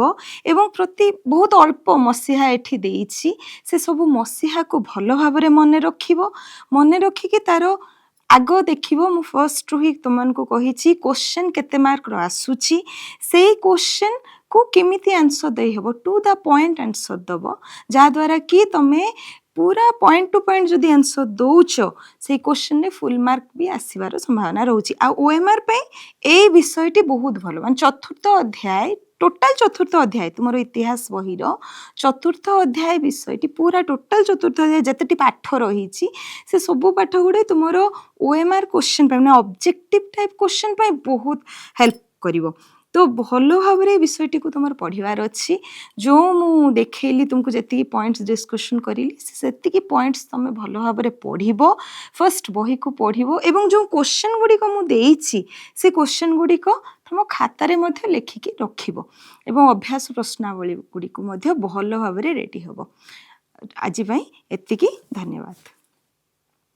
A: ଏବଂ ପ୍ରତି ବହୁତ ଅଳ୍ପ ମସିହା ଏଠି ଦେଇଛି, ସେ ସବୁ ମସିହାକୁ ଭଲ ଭାବରେ ମନେ ରଖିବ। ମନେ ରଖିକି ତାର ଆଗ ଦେଖିବ, ମୁଁ ଫର୍ଷ୍ଟରୁ ହିଁ ତୁମମାନଙ୍କୁ କହିଛି, କୋଶ୍ଚେନ୍ କେତେ ମାର୍କର ଆସୁଛି, ସେଇ କୋଶ୍ଚେନ୍କୁ କେମିତି ଆନ୍ସର୍ ଦେଇହେବ, ଟୁ the point answer ଦେବ, ଯାହାଦ୍ୱାରା କି ତମେ ପୁରା ପଏଣ୍ଟ ଟୁ ପଏଣ୍ଟ ଯଦି ଆନ୍ସର୍ ଦେଉଛ, ସେଇ କୋଶ୍ଚେନ୍ରେ ଫୁଲ୍ ମାର୍କ ବି ଆସିବାର ସମ୍ଭାବନା ରହୁଛି। ଆଉ ଓଏମ୍ଆର୍ ପାଇଁ ଏଇ ବିଷୟଟି ବହୁତ ଭଲ। ମାନେ ଚତୁର୍ଥ ଅଧ୍ୟାୟ, ଟୋଟାଲ ଚତୁର୍ଥ ଅଧ୍ୟାୟ, ତୁମର ଇତିହାସ ବହିର ଚତୁର୍ଥ ଅଧ୍ୟାୟ ବିଷୟଟି, ପୁରା ଟୋଟାଲ ଚତୁର୍ଥ ଅଧ୍ୟାୟ ଯେତେଟି ପାଠ ରହିଛି, ସେ ସବୁ ପାଠ ଗୁଡ଼େ ତୁମର ଓଏମ୍ଆର୍ କୋଶ୍ଚେନ୍ ପାଇଁ, ମାନେ ଅବଜେକ୍ଟିଭ ଟାଇପ୍ କୋଶ୍ଚେନ୍ ପାଇଁ ବହୁତ ହେଲ୍ପ କରିବ। ତ ଭଲ ଭାବରେ ଏ ବିଷୟଟିକୁ ତୁମର ପଢ଼ିବାର ଅଛି। ଯେଉଁ ମୁଁ ଦେଖେଇଲି ତୁମକୁ, ଯେତିକି ପଏଣ୍ଟସ୍ ଡିସ୍କସନ୍ କରିଲି, ସେତିକି ପଏଣ୍ଟସ୍ ତୁମେ ଭଲ ଭାବରେ ପଢ଼ିବ। ଫାର୍ଷ୍ଟ ବହିକୁ ପଢ଼ିବ ଏବଂ ଯେଉଁ କୋଶ୍ଚେନ୍ ଗୁଡ଼ିକ ମୁଁ ଦେଇଛି, ସେ କୋଶ୍ଚେନ୍ ଗୁଡ଼ିକ ତୁମ ଖାତାରେ ମଧ୍ୟ ଲେଖିକି ରଖିବ ଏବଂ ଅଭ୍ୟାସ ପ୍ରଶ୍ନାବଳୀ ଗୁଡ଼ିକୁ ମଧ୍ୟ ଭଲ ଭାବରେ ରେଡ଼ି ହେବ। ଆଜି ପାଇଁ ଏତିକି, ଧନ୍ୟବାଦ।